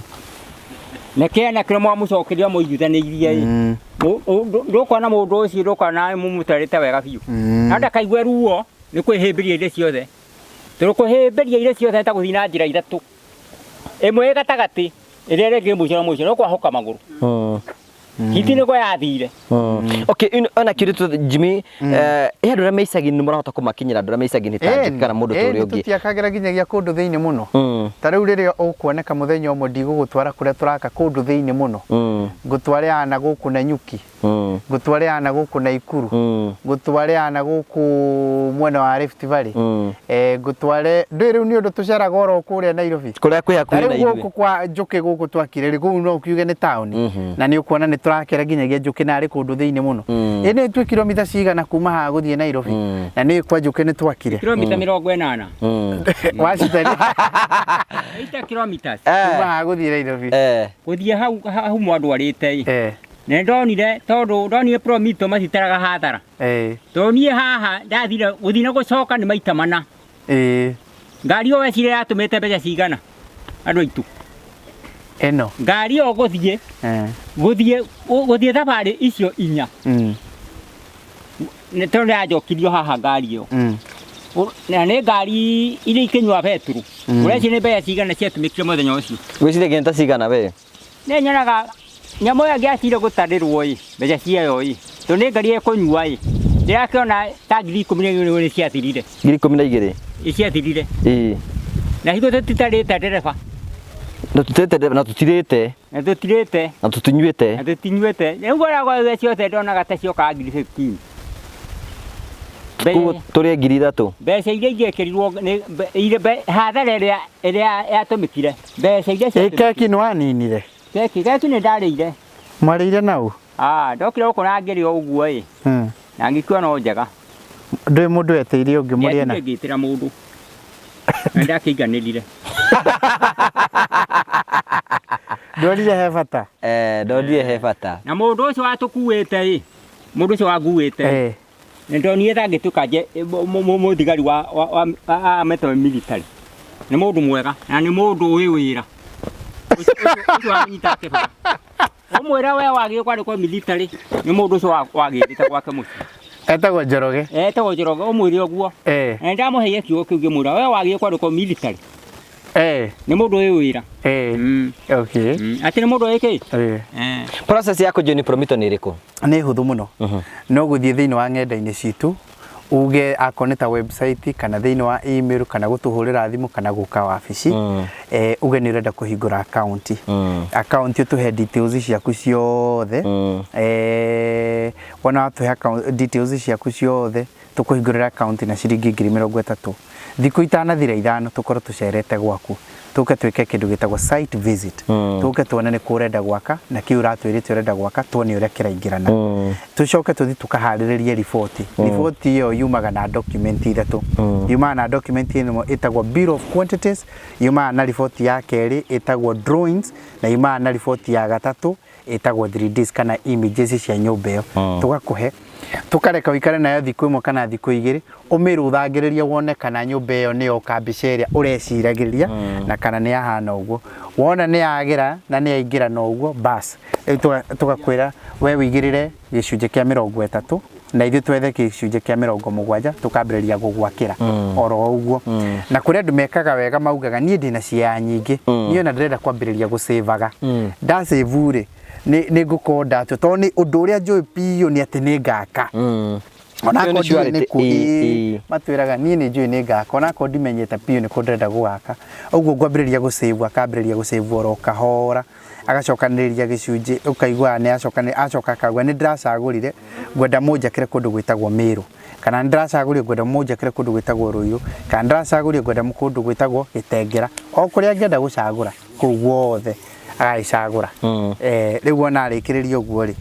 Na kĩana kĩrĩa mwamũcokeria mũiguithanĩirie ĩ. Ndũkona mũndũ ũcio, ndũkona mũmũtarĩte wega biũ. Na ndakaigue ruo nĩ kwĩhĩmbĩria indo ciothe. Tondũ kwĩhĩmbĩria indo ciothe nĩ ta gũthiĩ na njĩra ithatũ. Ĩmwe ĩ gatagatĩ, ĩrĩa ĩngĩ mũico na mũico, no kwahũka magũrũ. Hiti nĩguo yathire. Okay, ona kĩũria tu Jimmy, ĩ andũ arĩa me icagi-inĩ nĩ mũrahota kũmakinyĩra andũ arĩa me icagi-inĩ ta Njũkĩ kana mũndũ ta ũrĩa ũngĩ? Tũtiakagĩra nginyagia kũndũ thĩinĩ mũno. Ta rĩu rĩrĩa ũkuoneka mũthenya ũmwe ndigũgũtwara kũrĩa tũraka kũndũ thĩinĩ mũno. Ngũtware ana gũkũ na nyuki. Ngũtware ya na gũkũ Naikuru. Ngũtware ya na gũkũ mwena wa Rift Valley. Ngũtware ndũĩ rĩu nĩ ũndũ tũceraga oro kũrĩa Nairobi. Kũrĩa kwĩ Na hakuhĩ na rĩu ithuĩ. gũkũ kwa Njũkĩ gũkũ twakire rĩ, kũu no ũkiuge nĩ taũni. Na nĩ ũkuona nĩ tũrakĩra nginyagia Njũkĩ narĩ kũndũ thĩinĩ mũno. Ĩ nĩ twĩ kilomita cigana kuma haha gũthiĩ Nairobi. Na nĩ kwa Njũkĩ nĩ twakire. Kilomita 80. Wacitari 80 kilometers. kuma haha gũthiĩ Nairobi. Gũthiĩ hau hau mwandwarĩte ĩ. Na ndonire tondũ ndonire Promito macitaraga hathara. Tondũ niĩ haha ndathire gũthiĩ na gũcoka nĩ maita mana. Ngari ĩyo wecire yatũmĩte mbeca cigana andũ aitũ. Ĩno. Ngari ĩyo gũthiĩ gũthiĩ gũthiĩ thabarĩ icio inya. Nĩ tondũ nĩyanjokirio haha ngari ĩyo. Na nĩ ngari iria ikĩnyua betũrũ. Ũreciria nĩ mbeca cigana ciatũmĩkire mũthenya ũcio? Gwĩciria nginya ta cigana we? Nĩ nyonaga nyamũ ĩyo ĩngĩacire gũtarĩrwo ĩ, mbeca ciayo ĩ, tondũ nĩ ngari ĩkũnyua ĩ, ndĩrakĩona ta 12,000 nĩ ciathirire. 12,000? Ĩ ciathirire. Ĩĩ. Na hingo tũtitarĩte ndereba. Na tũtirĩte ndereba, na tũtirĩte. Na tũtirĩte. Na tũtinyuĩte. Na tũtinyuĩte. Rĩu ngoragwo ciothe ndonaga ta ciokaga 15,000. Koguo tũrĩe 3,000. Mbeca iria ingĩekĩrirwo nĩ hathara ĩrĩa ĩrĩa yatũmĩkire. Mbeca iria Ĩ keki nĩ waninire? Keki, keki nĩ ndarĩire. Mwarĩire na ũ? Ah, ndokire gũkũ na ngĩrĩa ũguo ĩ. Na ngĩkua no njega. Ndũĩ mũndũ etĩirie ũngĩ mũrĩe na? Ngĩtĩra mũndũ. Na ndakĩiganĩrire. Ndonire he bata? Ndonire he bata. Na mũndũ ũcio watũkuĩte ĩ, mũndũ ũcio wanguĩte. Nĩ ndonire ta angĩtuĩka mũthigari wa metwo military. Nĩ mũndũ mwega na nĩ mũndũ ũĩ wĩra. Ũcio wanyita kĩbara. Ũmwĩre we wagĩrĩirwo kwandĩkwo military, nĩ mũndũ ũcio wagĩrĩte gwake mũciĩ. Etagwo Njoroge. Etagwo Njoroge, ũmwĩre ũguo. Na nĩndamũheire kiugo kĩu ngĩmwĩra we wagĩrĩirwo kwandĩkwo military. Nĩ mũndũ ũĩ wĩra. Atĩ nĩ mũndũ ũĩ kĩ? Process ya kũjoin Promito nĩ ĩrĩkũ? Nĩ hũthũ mũno. No gũthiĩ thĩinĩ wa ng'enda-inĩ citũ, uge akorwo nĩ ta website kana thĩinĩ wa email kana gũtũhũrĩra thimũ kana gũka wabici, uge nĩ ũrenda kũhingũra account. Account ũtũhe details ciaku ciothe. Wona watũhe details ciaku ciothe, tũkũhingũrĩra account na ciringi 30,000. Thikũ itanathira 5 tũkorwo tũcerete gwaku. Tũke twĩke kĩndũ gĩtagwo site visit. Tũke tuone nĩ kũ ũrenda gwaka na kĩ ũratwĩrĩte ũrenda gwaka, tuone ũrĩa kĩraingĩrana. Tũcoke tũthiĩ tũkaharĩrĩrie riboti. Riboti ĩyo yumaga na document ithatũ. Yumaga na document ĩmwe ĩtagwo Bill of Quantities, yumaga na riboti ya kerĩ ĩtagwo drawings, na yumaga na riboti ya gatatũ ĩtagwo 3Ds kana images cia nyũmba ĩyo. Tũgakũhe, tũkareka ũikare nayo thikũ ĩmwe kana thikũ igĩrĩ, ũmĩrũthangĩrĩrie wone kana nyũmba ĩyo nĩ yoka mbica ĩrĩa ũreciragĩria na kana nĩ yahana ũguo. Wona nĩ yagĩra na nĩ yaingĩra na ũguo, bas. Rĩu tũgakwĩra we wĩigĩrĩre gĩcunjĩ kĩa 30 na ithuĩ twethe gĩcunjĩ kĩa 70 tũkambĩrĩria gũgwakĩra oro ũguo. Na kũrĩ andũ mekaga wega maugaga niĩ ndĩna ciea nyingĩ, niĩ ona ndĩrenda kwambĩrĩria gũcĩvaga. Ndacĩvu rĩ, nĩ ngũkorwo ndatua, tondũ nĩ ũndũ ũrĩa njũĩ biũ nĩ atĩ nĩ ngaka. Onakorwo ndiũĩ nĩ kũ, ĩĩ, matwĩraga niĩ nĩ njũĩ nĩ ngaka, onakorwo ndimenyete biũ nĩ kũ ndĩrenda gũgaka. Ũguo ngwambĩrĩria gũcĩvu, akambĩrĩria gũcĩvu oro kahora, agacokanĩrĩria gĩcunjĩ, ũkaigua nĩ acokanĩrĩria, acoka akauga nĩ ndĩracagũrire ngwenda mũnjakĩre kũndũ gwĩtagwo Mĩrũ, kana nĩ ndĩracagũrire ngwenda mũnjakĩre kũndũ gwĩtagwo Rũirũ, kana nĩ ndĩracagũrire ngwenda kũndũ gwĩtagwo Gĩtengera. O kũrĩa angĩenda gũcagũra kũu guothe agagĩcagũra. Rĩu wona arĩkĩrĩria ũguo rĩ,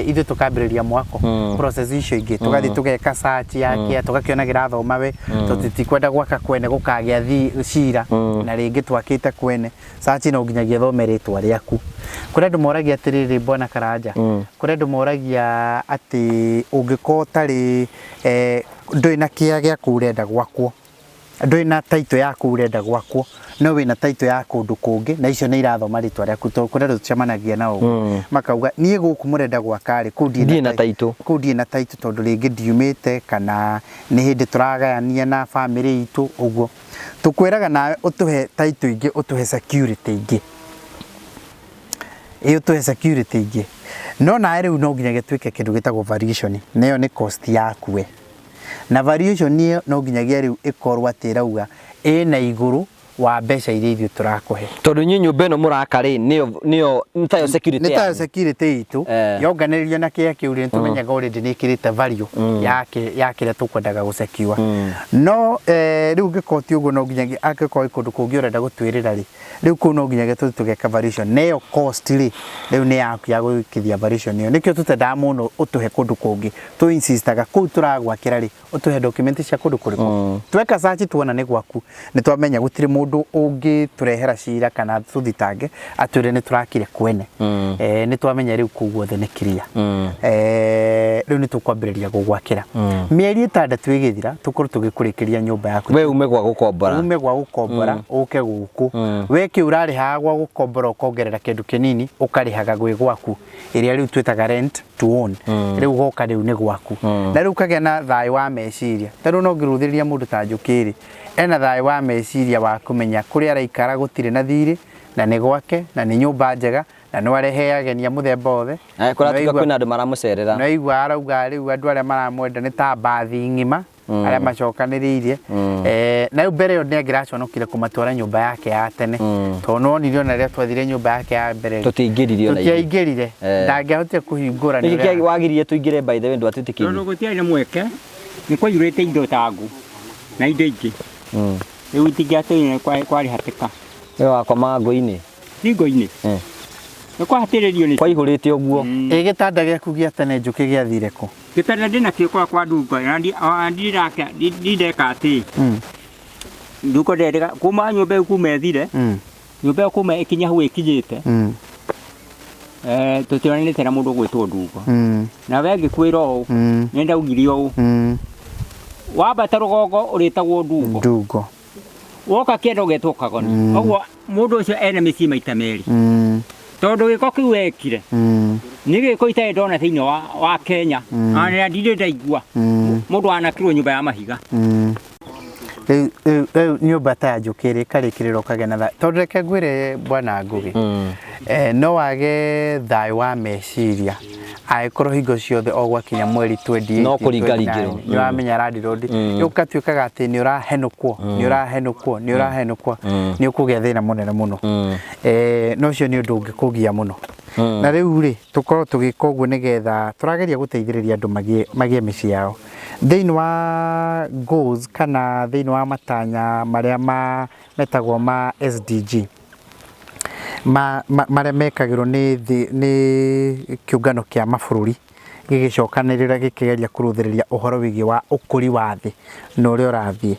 ithuĩ tũkambĩrĩria mwako. Process icio ingĩ tũgathiĩ tũgeka search yake, tũgakĩona kĩrathoma we, tondũ tutikwenda gwaka kwene gũkagĩa cira, na rĩngĩ twakĩte kwene. Search no nginyagia ĩthome rĩtwa rĩaku. Kũrĩ andũ moragia atĩrĩrĩ, Bwana Karanja, kũrĩ andũ moragia atĩ ũngĩkorwo ũtarĩ, ndũrĩ na kĩa gĩa kũu ũrenda gwakwo, ndũrĩ na title ya kũu ũrenda gwakwo, no wĩna title ya kũndũ kũngĩ, na icio nĩ irathoma rĩtwa rĩaku, tondũ kũrĩ andũ tũcemanagia nao makauga niĩ gũkũ mũrenda gwaka rĩ, kũu ndirĩ na title. Kũu ndirĩ na title tondũ rĩngĩ ndiumĩte kana nĩ hĩndĩ tũragayania na bamĩrĩ itũ ũguo. Tũkwĩraga nawe ũtũhe title ingĩ, ũtũhe security ingĩ. Ĩ ũtũhe security ingĩ. No nawe rĩu no nginyagia twĩke kĩndũ gĩtagwo valuation, na ĩyo nĩ cost yaku we. Na valuation ĩyo no nginyagia rĩu ĩkorwo atĩ ĩrauga ĩna igũrũ Wa mbeca iria ithuĩ tũrakũhe. Tondũ inyuĩ nyũmba ĩno mũraka rĩ, nĩyo nĩyo nĩ tayo security nĩ tayo yanyu. Security itũ. Yonganĩrĩrio na kĩrĩa kĩu rĩ, nĩ tũmenyaga already nĩ ĩkĩrĩte value ya kĩrĩa tũkwendaga gũsecure. No rĩu ũngĩkorwo ti ũguo, no nginyagia angĩkorwo kũndũ kũngĩ ũrenda gũtwĩrĩra rĩ, rĩu kũu no nginyagia tũthiĩ tũgeka valuation, na ĩyo cost rĩ, rĩu nĩ yaku ya gwĩkithia valuation ĩyo. Nĩkĩo tũtendaga mũno ũtũhe kũndũ kũngĩ, tũ insistaga kũu tũragwakĩra rĩ, ũtũhe document cia kũndũ kũrĩkũ. Tweka search tuona nĩ gwaku, nĩ twamenya gũtirĩ mũndũ ũngĩtũrehera cira kana tũthitange atwĩre nĩ tũrakire kwene. Nĩ twamenya rĩu kũu guothe nĩ clear. Rĩu nĩ tũkwambĩrĩria gũgwakĩra. Mĩeri 6 ĩgĩthira, tũkorwo tũgĩkũrĩkĩria nyũmba yaku. We ume gwa gũkombora. Ume gwa gũkombora ũke gũkũ. We kĩu ũrarĩhaga gwa gũkombora, ũkongerera kĩndũ kĩnini, ũkarĩhaga gwĩ gwaku, ĩrĩa rĩu twĩtaga rent to own. Rĩu goka rĩu nĩ gwaku, na rĩu ũkagĩa na thayũ wa meciria. Ta rĩu no ngĩrũthĩrĩria mũndũ ta Njũkĩ rĩ, ena thayũ wa meciria wa kũmenya kũrĩa araikara gũtirĩ na thirĩ, na nĩ gwake, na nĩ nyũmba njega, na no arehe ageni a mũthemba wothe. Kũratuĩka kwĩna andũ maramũcerera. No igua arauga rĩu andũ arĩa maramwenda nĩ ta mbathi ng'ima arĩa macokanĩrĩirie. Na rĩu mbere ĩyo nĩ angĩraconokire kũmatwara nyũmba yake ya tene, tondũ nĩwonire ona rĩrĩa twathire nyũmba yake ya mbere rĩ, Tũtiaingĩrire ona ithuĩ. Tũtiaingĩrire. Ndangĩahotire kũhingũra nĩ Nĩkĩ ũrĩa- kĩa wagiririe tũingĩre, by the way, ndwatwĩtĩkĩrie? Tondũ gũtiarĩ na mweke, nĩ kwaiyũrĩte indo ta ngũ na indo ingĩ. Rĩu itingĩatũire, kwarĩ hatĩka. We wakomaga ngũ-inĩ? Ti ngũ-inĩ. Nĩ kwahatĩrĩrio nĩ Kwaihũrĩte ũguo. Ĩ gĩtanda gĩaku gĩa tene, Njũkĩ, gĩathire kũ? Gĩtanda ndĩnakĩo kwa kwa Ndungo, na ona ndiraka ndindeka atĩ Ndungo ndendaga kuma nyũmba ĩyo, kuma ĩthire, nyũmba ĩyo kuma ĩkinya hau ĩkinyĩte, tũtionanĩte na mũndũ ũgwĩtwo Ndungo. Na we ngĩkwĩra ũũ, nĩ ndaugire ũũ, wambata rũgongo ũrĩtagwo Ndungo, Ndungo. Woka kĩenda ũgetwo Kagoni. Ũguo mũndũ ũcio ena mĩciĩ maita merĩ, tondũ gĩko kĩu wekire nĩ gĩko itarĩ ndona thĩinĩ wa Kenya, ona ndirĩ ndaigua mũndũ wanakirwo nyũmba ya mahiga. Rĩu nyũmba ta ya Njũkĩ rĩ, ĩkarĩkĩrĩra ũkagĩa na thayũ, tondũ reke ngwĩre, bwana Ngũgĩ, no wage thayũ wa meciria angĩkorwo hingo ciothe o gwakinya mweri 28, No kũringaringĩrwo. 29, nĩ ũramenya landlord, ũgatuĩkaga atĩ nĩ ũrahenũkwo, nĩ ũrahenũkwo, nĩ ũrahenũkwo, nĩ ũkũgĩa thĩna mũnene mũno. Na ũcio nĩ ũndũ ũngĩkũgia mũno. Na rĩu rĩ, tũkorwo tũgĩka ũguo nĩgetha tũrageria gũteithĩrĩria andũ magĩe mĩciĩ yao. Thĩinĩ wa goals kana thĩinĩ wa matanya marĩa metagwo ma SDG, marĩa mekagĩrwo nĩ thĩ, nĩ kĩũngano kĩa mabũrũri gĩgĩcokanĩrĩra gĩkĩgeria kũrũthĩrĩria ũhoro wĩgiĩ wa ũkũri wa thĩ na ũrĩa ũrathiĩ,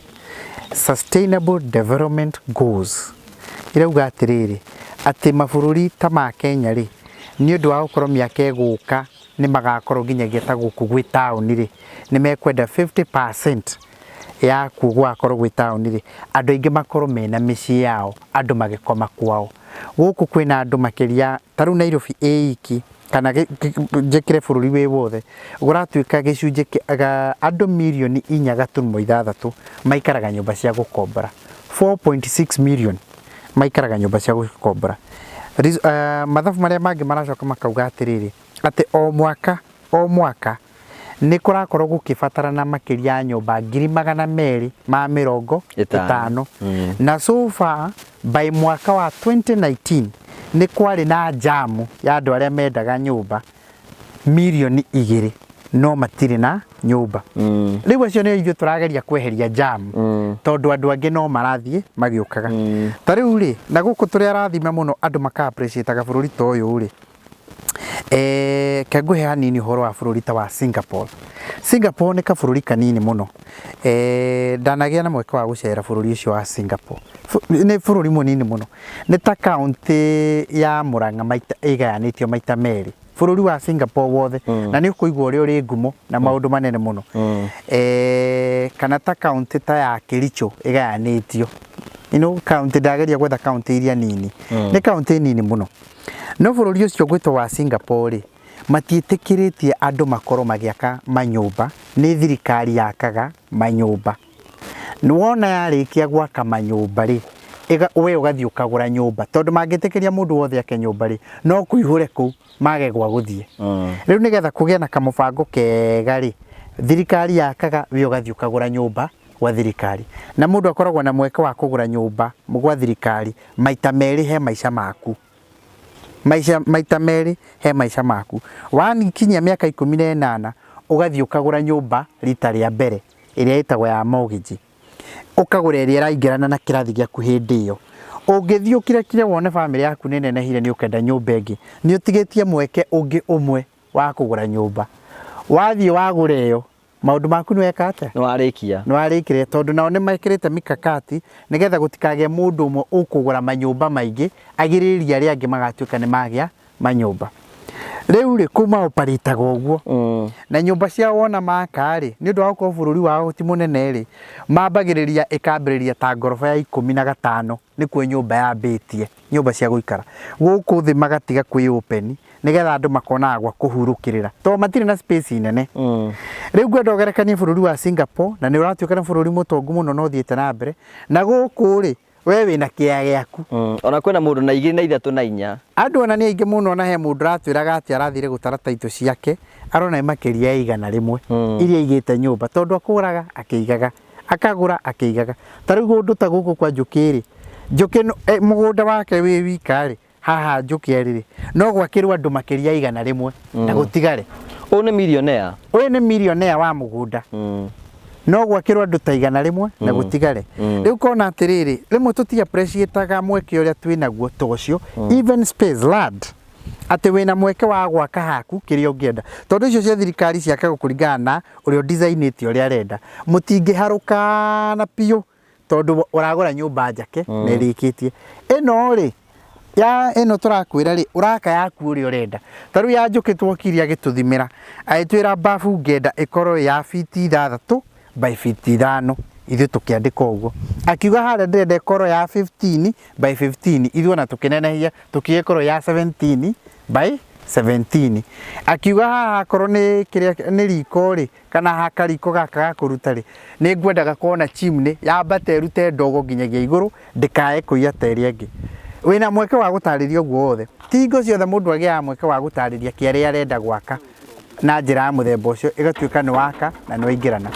Sustainable Development Goals irauga atĩrĩrĩ, atĩ mabũrũri ta ma Kenya rĩ, nĩ ũndũ wa gũkorwo mĩaka ĩgũka nĩ magakorwo nginyagia ta gũkũ gwĩ taũni rĩ, nĩ mekwenda 50% ya kuo gũgakorwo gwĩ taũni rĩ, andũ aingĩ makorwo mena mĩciĩ yao, andũ magĩkoma kwao. Gũkũ kwĩna andũ makĩria ta rĩu Nairobi ĩ iki, kana njĩkĩre bũrũri wĩ wothe, kũratuĩka gĩcunjĩ andũ mirioni 4.6 maikaraga nyũmba cia gũkombora. 4.6 million maikaraga nyũmba cia gũkombora. Mathabu marĩa mangĩ maracoka makauga atĩrĩrĩ, atĩ o mwaka o mwaka nĩ kũrakorwo gũkĩbatarana makĩria ya nyũmba 250,000 5. 5. Na so far by mwaka wa 2019 nĩ kwarĩ na jamu ya andũ arĩa mendaga nyũmba 2 mirioni no matirĩ na nyũmba. Rĩu acio nĩo ithuĩ tũrageria kweheria jam, tondũ andũ angĩ no marathiĩ magĩũkaga. Ta rĩu rĩ, na gũkũ tũrĩ arathime mũno, andũ maka appreciate bũrũri ta ũyũ rĩ, ke ngũhe hanini ũhoro wa bũrũri ta wa Singapore. Singapore nĩ kabũrũri kanini mũno. Ndanagĩa na mweke wa gũcera bũrũri ũcio wa Singapore. Nĩ bũrũri mũnini mũno, nĩ ta kaũntĩ ya Murang'a maita ĩgayanĩtio maita merĩ, bũrũri wa Singapore wothe. Na nĩ ũkũigua ũrĩa ũrĩ ngumo na maũndũ manene mũno. Kana ta kaũntĩ ta ya Kericho ĩgayanĩtio, kaũntĩ, ndageria gwetha kaũntĩ iria nini, nĩ kaũntĩ nini mũno. No bũrũri ũcio gwĩtwo wa Singapore rĩ, matiĩtĩkĩrĩtie andũ makorwo magĩaka manyũmba, nĩ thirikari yakaga manyũmba. Wona yarĩkia gwaka manyũmba rĩ, we ũgathiĩ ũkagũra nyũmba, tondũ mangĩtĩkĩria mũndũ wothe ake nyũmba rĩ, no kũihũre kũu mage gwa gũthiĩ. Rĩu nĩgetha kũgĩe na kamũbango kega rĩ, thirikari yakaga, we ũgathiĩ ũkagũra nyũmba. Gwa thirikari. Na mũndũ akoragwo na mweke wa kũgũra nyũmba gwa thirikari maita merĩ he maica maku. Maica maita merĩ he maica maku. Wakinyia mĩaka 18 ũgathiĩ ũkagũra nyũmba rita rĩa mbere ĩrĩa ĩtagwo ya mortgage. Ũkagũra ĩrĩa ĩraingĩrana na kĩrathi gĩaku hĩndĩ ĩyo. Ũngĩthiĩ ũkirekire wone bamĩrĩ yaku nĩ ĩnenehire nĩ ũkenda nyũmba ĩngĩ, nĩ ũtigĩtie mweke ũngĩ ũmwe wa kũgũra nyũmba. Wathiĩ wagũra ĩyo, maũndũ maku nĩ weka atĩa? Nĩ warĩkia. Nĩ warĩkire tondũ nao nĩ mekĩrĩte mikakati nĩgetha gũtikagĩe mũndũ ũmwe ũkũgũra manyũmba maingĩ agirĩrĩrie arĩa angĩ magatuĩka nĩ magĩa manyũmba. Rĩu rĩ, kũu maoparĩtaga ũguo. Na nyũmba ciao wona maka rĩ, nĩ ũndũ wa gũkorwo bũrũri wao ti mũnene rĩ, mambagĩrĩria ĩkambĩrĩria ta ngoroba ya 15 nĩkuo nyũmba yambĩtie, nyũmba cia gũikara. Gũkũ thĩ magatiga kwĩ open nĩgetha andũ makonaga gwa kũhurũkĩrĩra tondũ matirĩ na space nene. Rĩu ngwenda ũgerekanie bũrũri wa Singapore na nĩ ũratuĩka nĩ bũrũri mũtongu mũno na ũthiĩte na mbere, na gũkũ rĩ, we wĩna kĩea gĩaku. Ona kwĩna mũndũ na igĩrĩ na ithatũ na inya. Andũ ona nĩ aingĩ mũno, ona he mũndũ ũratwĩraga atĩ arathire gũtara taitũ ciake arona nĩ makĩria ya 100 iria aigĩte nyũmba tondũ akũraga akĩigaga, akagũra akĩigaga. Ta rĩu kũndũ ta gũkũ kwa Njũkĩ rĩ, Njũkĩ mũgũnda wake wĩ wika rĩ, haha Njũkĩ arĩ rĩ, no gwakĩrwo andũ makĩria ya 100 na gũtigare. Ũyũ nĩ millionaire. Ũyũ nĩ millionaire wa mũgũnda. No gwakĩrwo andũ ta 100 na gũtigare. Rĩu kona atĩrĩrĩ, rĩmwe tũti appreciate-aga mweke ũrĩa twĩnaguo ta ũcio, even space land, atĩ wĩna mweke wa gwaka haku kĩrĩa ũngĩenda. Tondũ icio cia thirikari ciakagwo kũringana na ũrĩa ũdesign-ĩte ũrĩa arenda. Mũtingĩharũkana biũ tondũ ũragũra nyũmba njake na ĩrĩkĩtie. Ĩno rĩ, ya ĩno tũrakwĩra rĩ, ũraka yaku ũrĩa ũrenda. Ta rĩu ya Njũkĩ twokire agĩtũthimĩra, agĩtwĩra babu ngenda ĩkorwo ya biti 6 by biti 5, ithuĩ tũkĩandĩka ũguo. Akiuga harĩa ndĩrenda ĩkorwo ya 15 by 15, ithuĩ ona tũkĩnenehia tũkiuga ĩkorwo ya 17 by 17. Akiuga haha akorwo nĩ kĩrĩa nĩ riko rĩ, kana hakariko gaka ga kũruta rĩ, nĩ ngwendaga kuona chimney yambate ĩrute ndogo nginyagia igũrũ ndĩkae kũiya ta ĩrĩa ĩngĩ. Wĩna mweke wa gũtarĩria ũguo wothe. Ti hingo ciothe mũndũ agĩaga mweke wa gũtarĩria kĩrĩa arenda gwaka na njĩra ya mũthemba ũcio, ĩgatuĩka nĩ waka na nĩ waingĩrana.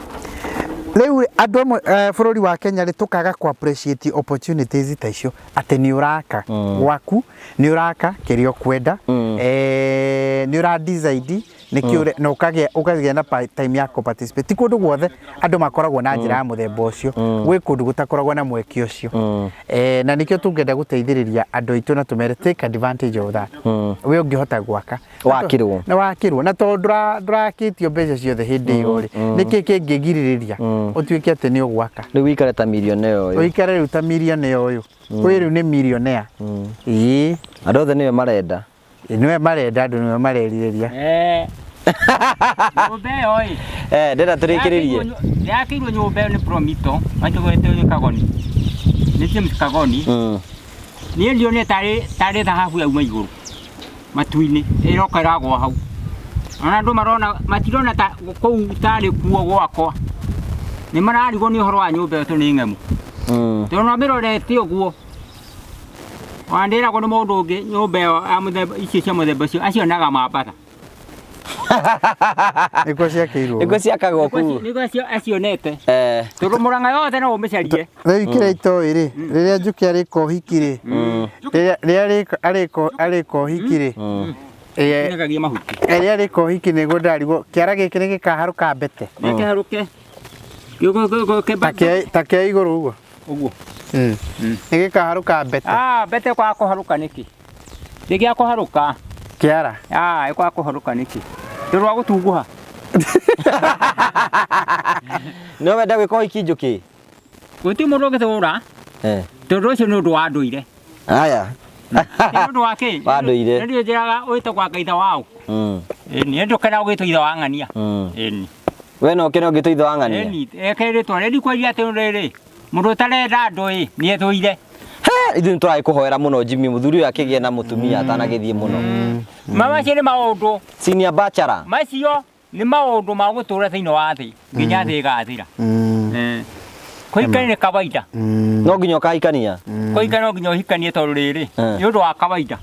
Rĩu andũ amwe bũrũri wa Kenya rĩ, tũkaga kũ appreciate opportunities ta icio, atĩ nĩ ũraka gwaku, nĩ ũraka kĩrĩa ũkwenda, nĩ ũra decide nĩkĩo na ũkagĩa na time ya kũ participate. Ti kũndũ guothe andũ makoragwo na njĩra ya mũthemba ũcio, gwĩ kũndũ gũtakoragwo na mweke ũcio. Na nĩkĩo tũngĩenda gũteithĩrĩria andũ aitũ na tũmere take advantage of that. We ũngĩhota gwaka. Wakĩrwo. Na wakĩrwo. Na tondũ ndũrakĩtio mbeca ciothe hĩndĩ ĩyo rĩ, nĩkĩ kĩngĩgirĩrĩria ũtuĩke atĩ nĩ ũgwaka? Rĩu ũikare ta millionaire ũyũ. Ũikare rĩu ta millionaire ũyũ. Ũyũ rĩu nĩ millionaire. Ĩĩ. Andũ othe nĩwe marenda. Nĩwe marenda, andũ nĩwe marerirĩria. Nyũmba ĩyo ĩ. Ndĩrenda tũrĩkĩrĩrie. Yakĩirwo nyũmba ĩyo nĩ Promito, maitũ Kagoni. Nĩ James Kagoni. Niĩ ndionire tarĩ thahabu yauma igũrũ matu-inĩ, ĩroka ĩragwa hau. Ona andũ marona, matirona ta kũu tarĩ kuo gwakwa. Nĩ mararigwo nĩ ũhoro wa nyũmba ĩyo tondũ nĩ ng'emu. Tondũ no mĩrorete ũguo. Ona ndĩragwo nĩ mũndũ ũngĩ nyũmba ĩyo ya mũthemba, icio cia mũthemba ũcio, acionaga Mombasa. Nĩkuo ciakĩirwo. Nĩkuo ciakagwo kũu. Nĩkuo acionete. Tondũ Mũrang'a yothe no ũmĩcarie. Rĩu kĩrĩa itoĩ rĩ, rĩrĩa Njũkĩ arĩka ũhiki rĩ, rĩrĩa arĩka ũhiki rĩ, Nĩgagia mahuti. Rĩrĩa arĩka ũhiki nĩguo ndarigwo, kĩara gĩkĩ nĩ gĩkaharũka mbete. Nĩkĩharũke. Ta kĩa igũrũ ũguo. Ũguo. Nĩ gĩkaharũka mbete. Mbete kwa kũharũka nĩkĩ? Nĩ gĩa kũharũka. Kĩara. Kwa kũharũka nĩkĩ? Tondũ wa gũtunguha. No wenda gwĩka ũhiki Njũkĩ? Gũtirĩ mũndũ ũngĩtũra. Tondũ ũcio nĩ ũndũ wa ndũire. Aya. Nĩ ũndũ wa kĩ? Wa ndũire. Nĩ njĩraga wĩtagwo anga ithe wao. Nĩ ndũkena ũgĩtwo ithe wa ng'ania. We no ũkene ũgĩtwo ithe wa ng'ania? Eke rĩtwa rĩrĩ ndikwaria atĩ rĩrĩ. Mũndũ ũtarenda andũ ĩ, nĩ ethũire. He, ithuĩ nĩ tũragĩkũhoera mũno Jimmy, mũthuri ũyũ akĩgĩe na mũtumia atanagĩthiĩ mũno. Macio nĩ maũndũ. Senior bachelor. Macio nĩ maũndũ ma gũtũra thĩinĩ wa thĩ nginya thĩ ĩgathira. Kũhikania nĩ kawaida. No nginya ũkahikania? Kũhikania no nginya ũhikanie tondũ rĩrĩ, nĩ ũndũ wa kawaida.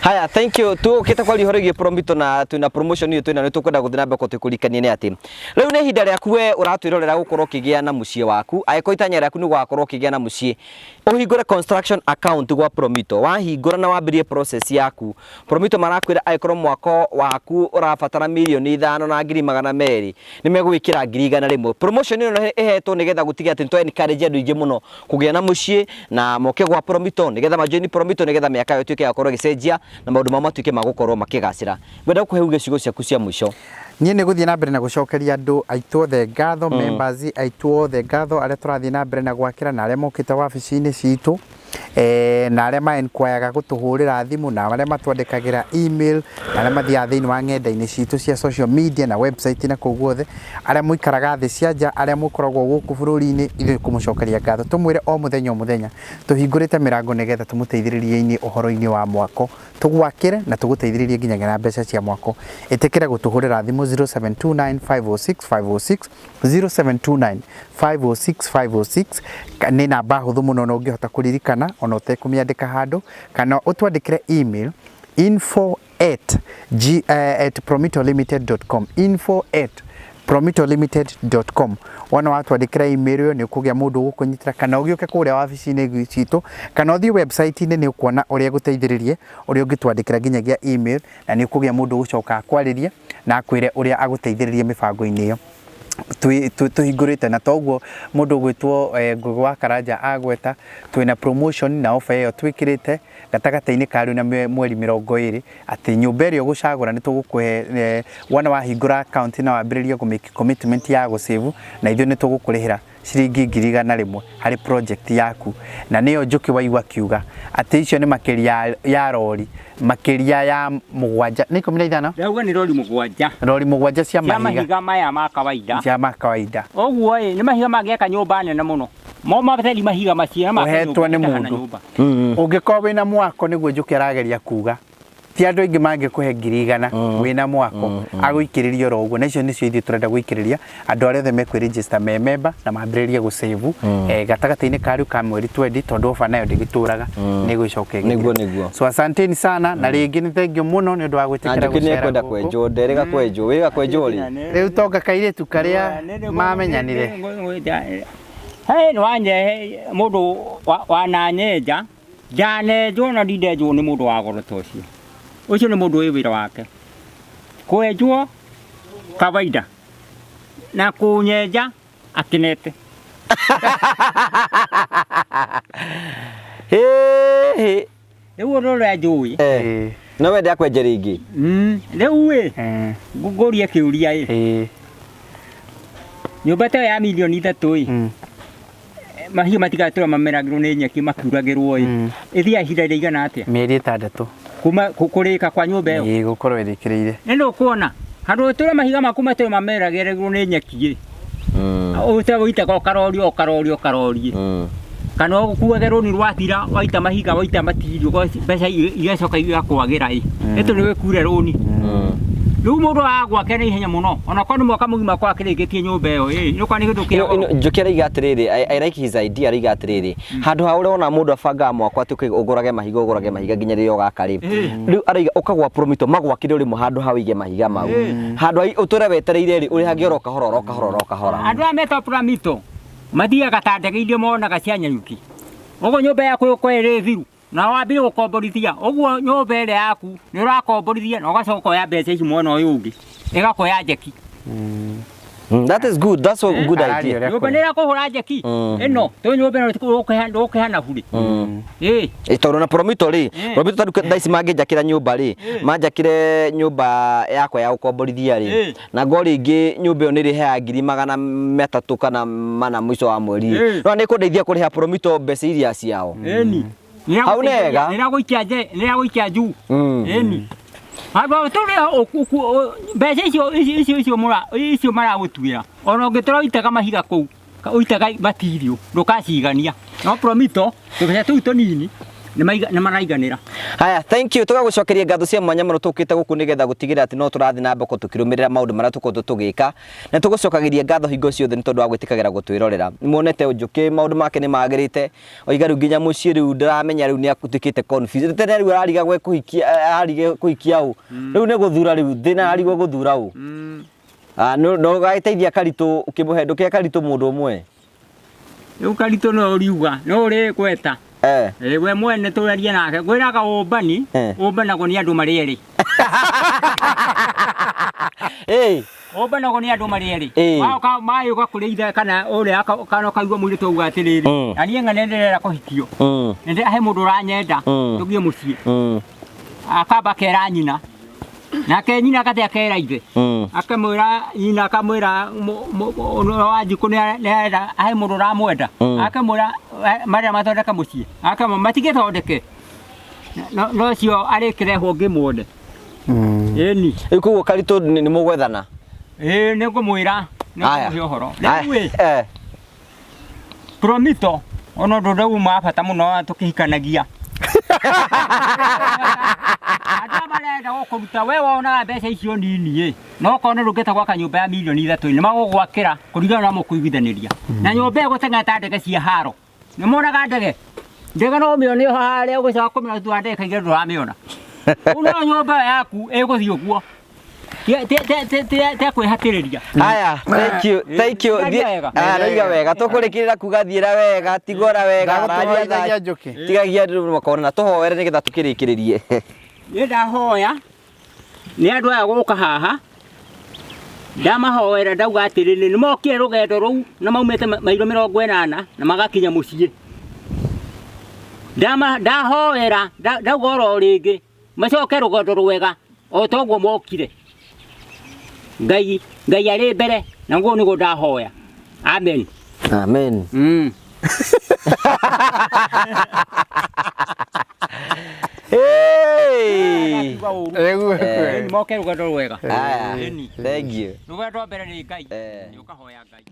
Haya, thank you. Tũkĩte kwaria ũhoro wĩgiĩ Promito na twĩna promotion ĩyo twĩna nĩ tũkwenda gũthiĩ na mbere tũkũrikanie nĩ atĩ rĩu nĩ ihinda rĩaku we ũratwĩrorera gũkorwo ũkĩgĩa na mũciĩ waku. Angĩkorwo itanya rĩaku nĩ gũgakorwo ũkĩgĩa na mũciĩ, ũhingũre construction account gwa Promito. Wahingũra na wambĩrĩrie process yaku, Promito marakwĩra angĩkorwo mwako waku ũrabatara 5,200,000 nĩ megũgwĩkĩra 100,000. Promotion ĩno ĩhetwo nĩgetha gũtigĩrĩra atĩ nĩ twa encourage andũ aingĩ mũno kũgĩa na mũciĩ na moke gwa Promito nĩgetha majoini Promito nĩgetha mĩaka yao ĩtuĩke ya gũkorwo ĩgĩcenjia na maũndũ mao matuĩke ma gũkorwo makĩgacĩra. Ngwenda gũkũhe uge ciugo ciaku cia mũico. Niĩ nĩ gũthiĩ na mbere na gũcokeria andũ aitũ othe ngatho, members aitũ othe ngatho, arĩa tũrathiĩ na mbere na gwakĩra na arĩa mokĩte wabici-inĩ citũ, na arĩa ma enquireaga gũtũhũrĩra thimũ, na arĩa matwandĩkagĩra email, na arĩa mathiaga thĩinĩ wa ng'enda-inĩ citũ cia social media na website na kũu guothe, arĩa mũikaraga thĩ cia nja, arĩa mũkoragwo gũkũ bũrũri-inĩ, ithuĩ kũmũcokeria ngatho. Tũmwĩre o mũthenya o mũthenya tũhingũrĩte mĩrango nĩgetha tũmũteithĩrĩrie-inĩ ũhoro-inĩ wa mwako, tũgwakĩre na tũgũteithĩrĩrie nginyagia na mbeca cia mwako. Ĩtĩkĩra gũtũhũrĩra thimũ 0729 506 506, 0729 506 506 nĩ namba hũthũ mũno na ũngĩhota kũririkana ona ũtekũmĩandĩka handũ, kana ũtwandĩkĩre email info at g, at promitolimited.com, info at promitolimited.com. Wona watwandĩkĩra email ĩyo nĩ ũkũgĩa mũndũ ũgũkũnyitĩra, kana ũgĩũke kũrĩa wabici-inĩ citũ, kana ũthiĩ website-inĩ nĩ ũkuona ũrĩa ĩgũteithĩrĩrie, ũrĩa ũngĩtwandĩkĩra nginyagia email, na nĩ ũkũgĩa mũndũ ũgũcoka akwarĩrie na akwĩre ũrĩa agũteithĩrĩrie mĩbango-inĩ ĩyo tũhingũrĩte. Na toguo mũndũ ũgwĩtwo Ngugi wa Karanja agweta, twĩna promotion na offer ĩyo twĩkĩrĩte gatagatĩ-inĩ ka rĩu na mweri 20, atĩ nyũmba ĩrĩa ũgũcagũra nĩ tũgũkũhe wona wahingũra account na wambĩrĩrie kũ make commitment ya gũsave, na ithuĩ nĩ tũgũkũrĩhĩra ciringi 100,000 harĩ project yaku. Na nĩyo Njũkĩ waigua akiuga atĩ icio nĩ makĩria ya rori, makĩria ya 7 nĩ 15. Ndauga nĩ rori 7. Rori 7 cia mahiga. Mahiga maya ma kawaida. Cia ma kawaida. Ũguo ĩ nĩ mahiga mangĩaka nyũmba nene mũno. Mo matheri mahiga macio na ũhetwo nĩ mũndũ. Ũngĩkorwo wĩna mwako, nĩguo Njũkĩ arageria kuga, ti andũ aingĩ mangĩkũhe 100,000 wĩna mwako agũikĩrĩria oro ũguo. Na icio nĩcio ithuĩ tũrenda gũikĩrĩria andũ arĩa othe mekwĩregister me member na mambĩrĩrie gũsave gatagatĩ-inĩ ka rĩu ka mweri 20, tondũ offer nayo ndĩgĩtũraga, nĩ ĩgũcoka ĩgĩthira. Nĩguo, nĩguo. So asanteni sana, na rĩngĩ nĩ thengiũ mũno nĩ ũndũ wa Na gwĩtĩkĩra Njũkĩ nĩ gũcera ekwenda gũkũ. kwenjwo, nderĩga kwenjwo, wĩga kwenjwo rĩ. Rĩu tonga kairĩtu karĩa mamenyanire. Hey, nĩ wanyehe mũndũ wananyenja, ndanenjwo na ndindenjwo nĩ mũndũ wa goro ta ũcio. Ũcio nĩ mũndũ wĩ wĩra wake. Kwenjwo kawaida na kũnyenja akenete. Hĩ. Rĩu ũndũ ũrĩa njũĩ. No wende akwenje rĩngĩ? Rĩu ĩ ngũrie kĩũria ĩ. Nyũmba ta ĩyo ya 3 million ĩ. Mahiũ matigatũra mameragĩrwo nĩ nyeki makiuragĩrwo ĩ. Ĩthiaga ihinda rĩigana atĩa? Mĩeri 6. Kuma kũrĩka kwa nyũmba ĩyo. Ĩĩ, gũkorwo ĩrĩkĩrĩire. Nĩ ndũkuona handũ ũtũre mahiga maku matũre mameragĩrwo nĩ nyeki ĩ. Ũte ũitaga ũkarorio ũkarorio ũkarorie. Kana ũkuage rũni rwathira waita mahiga waita matirio mbeca igacoka igakwagĩra ĩ. Ĩtũ nĩ wĩkure rũni. Rĩu mũndũ agwake na ihenya mũno ona korwo nĩ mwaka mũgima kwa akĩrĩkĩtie nyũmba ĩyo ĩ nĩ nĩ kĩndũ kĩa goro. Njũkĩ araiga atĩrĩrĩ, I like his idea, araiga atĩrĩrĩ, handũ ha ũrĩa wona mũndũ abangaga mwako atĩ ũgũrage mahiga ũgũrage mahiga nginya rĩrĩa ũgaka rĩ, rĩu araiga ũkagwa Promito magwakĩre ũrĩmwe handũ ha ũige mahiga mau, handũ ha ũtũre wetereire rĩ, ũrĩhage oro kahora oro kahora oro kahora. Andũ aya metagwo Pramito mathiaga ta ndege iria monaga cia nyanyuki. Ũguo nyũmba yaku ĩgũkorwo ĩrĩ thiru na wambie gũkomborithia, ũguo nyũmba ĩrĩa yaku nĩ ũrakomborithia na ũgacoka ũkoya mbeca ici mwena ũyũ ũngĩ ĩgakoya njeki. That is good. That's a good idea. Nyũmba nĩ ĩrakũhũra njeki ĩno tũ nyũmba ĩno ndũkũheana burĩ. Ĩ Tondũ na Promito rĩ, Promito tondũ thaa ici mangĩnjakĩra nyũmba rĩ, manjakĩre nyũmba yakwa ya gũkomborithia rĩ, na ngo rĩngĩ nyũmba ĩyo nĩ ĩrĩheaga 300,000 kana 400 mũico wa mweri rĩ, no nĩ ĩkũndeithia kũrĩha Promito mbeca iria ciao. Ĩni. Hau nega. Nĩragũikia nje, nĩragũikia juu. Ĩni. Handũ tũrĩ mbeca icio icio icio mũra icio maragũtuĩra ona ũngĩtũra ũitaga mahiga kũu ũitaga matirio ndũkacigania. No Promito tũbeca tũu tũnini Nĩ maraiganĩra. Haya, thank you. Tũgagũcokeria ngatho cia mwanya mũno tũkĩte gũkũ nĩgetha gũtigĩrĩra atĩ no tũrathiĩ na mbere tũkĩrũmĩrĩra maũndũ marĩa tũkoretwo tũgĩka. Na tũgũcokagĩria ngatho hingo ciothe nĩ tondũ wa gwĩtĩkagĩra gũtwĩrorera. Nĩ muonete Njũkĩ maũndũ make nĩ magĩrĩte. Oiga rĩu nginya mũciĩ rĩu ndaramenya rĩu nĩ atuĩkĩte confused. Tene rĩu ararigagwo ekũhikia ararigwo kũhikia ũ. Rĩu nĩ gũthura rĩu thĩna ararigwo gũthura ũ. Ah, no no ũgagĩteithia Karitũ ũkĩmũhe ndũkĩhe Karitũ mũndũ ũmwe. Rĩu Karitũ no ũriuga no ũrĩgweta. Eh. Ĩ, we mwene tũrarie nake ngwĩraga ũmbani Eh. ũmbanagwo nĩ andũ marĩ erĩ. Ĩ. Ũmbanagwo nĩ andũ marĩ erĩ. Ĩ. Waũka mayũka kũrĩ ithe kana ũrĩa kana ũkaigua mũirĩtu auga atĩrĩrĩ na niĩ ng'ane ndĩrenda kũhikio. Nĩ he mũndũ ũranyenda tũthiĩ mũciĩ. Akamba akera nyina. Nake nyina akathiĩ akera ithe. Akamwĩra nyina akamwĩra Wanjikũ nĩ arenda he mũndũ ũramwenda. Akamwĩra marenda mathondeke mũciĩ. Akamwĩra matigĩthondeke. No ũcio arĩkĩrehwo ngĩmuone. Ĩni. Rĩu koguo Karitũ nĩ mũgwethana. Ĩĩ nĩ ngũmwĩra. Nĩ Haya. ngũmũhe ũhoro. Haya. Rĩu ĩ Eh. Promito ona ũndũ ũrĩa uma wa bata mũno tũkĩhikanagia. Andũ aya marenda gũkũruta we wonaga mbeca icio nini ĩ no ũkona ndũngĩhota gwaka nyũmba ya mirioni 3 nĩ magũgwakĩra kũringana na mũkũiguithanĩria. Na nyũmba ĩyo ĩgũteng'era ta ndege cia haro. Nĩ monaga ndege? Ndege no ũmĩone o harĩa ũgĩcoka kũmĩona thutha wa ndagĩka igĩrĩ ndũramĩona. Rĩu nayo nyũmba ĩyo yaku ĩgũthiĩ ũguo. Tia kwĩhatĩrĩria. Haya, thank you, thank you. Ndaria wega. Ah, ndaiga wega. Tũkũrĩkĩrĩra kuga thiĩra wega, tigora wega, Ndagũtũhoithagia raria tha- Njũkĩ. Tigagia andũ makona na tũhoere nĩgetha tũkĩrĩkĩrĩrie. Niĩ ndahoya nĩ andũ aya gũka haha ndamahoera ndauga atĩrĩrĩ nĩ mokire rũgendo rũu na maumĩte mairo 80 na magakinya mũciĩ. Ndahoera ndauga oro rĩngĩ macoke rũgendo rwega o ta ũguo mokire. Ngai Ngai arĩ mbere na ũguo nĩguo ndahoya. Amen. Amen. Hey! Rĩu Moke rũgendo rwega. Haya, Ĩni. thank you. Rũgendo rwa mbere nĩ Ngai. Eh. Nĩ ũkahoya Ngai.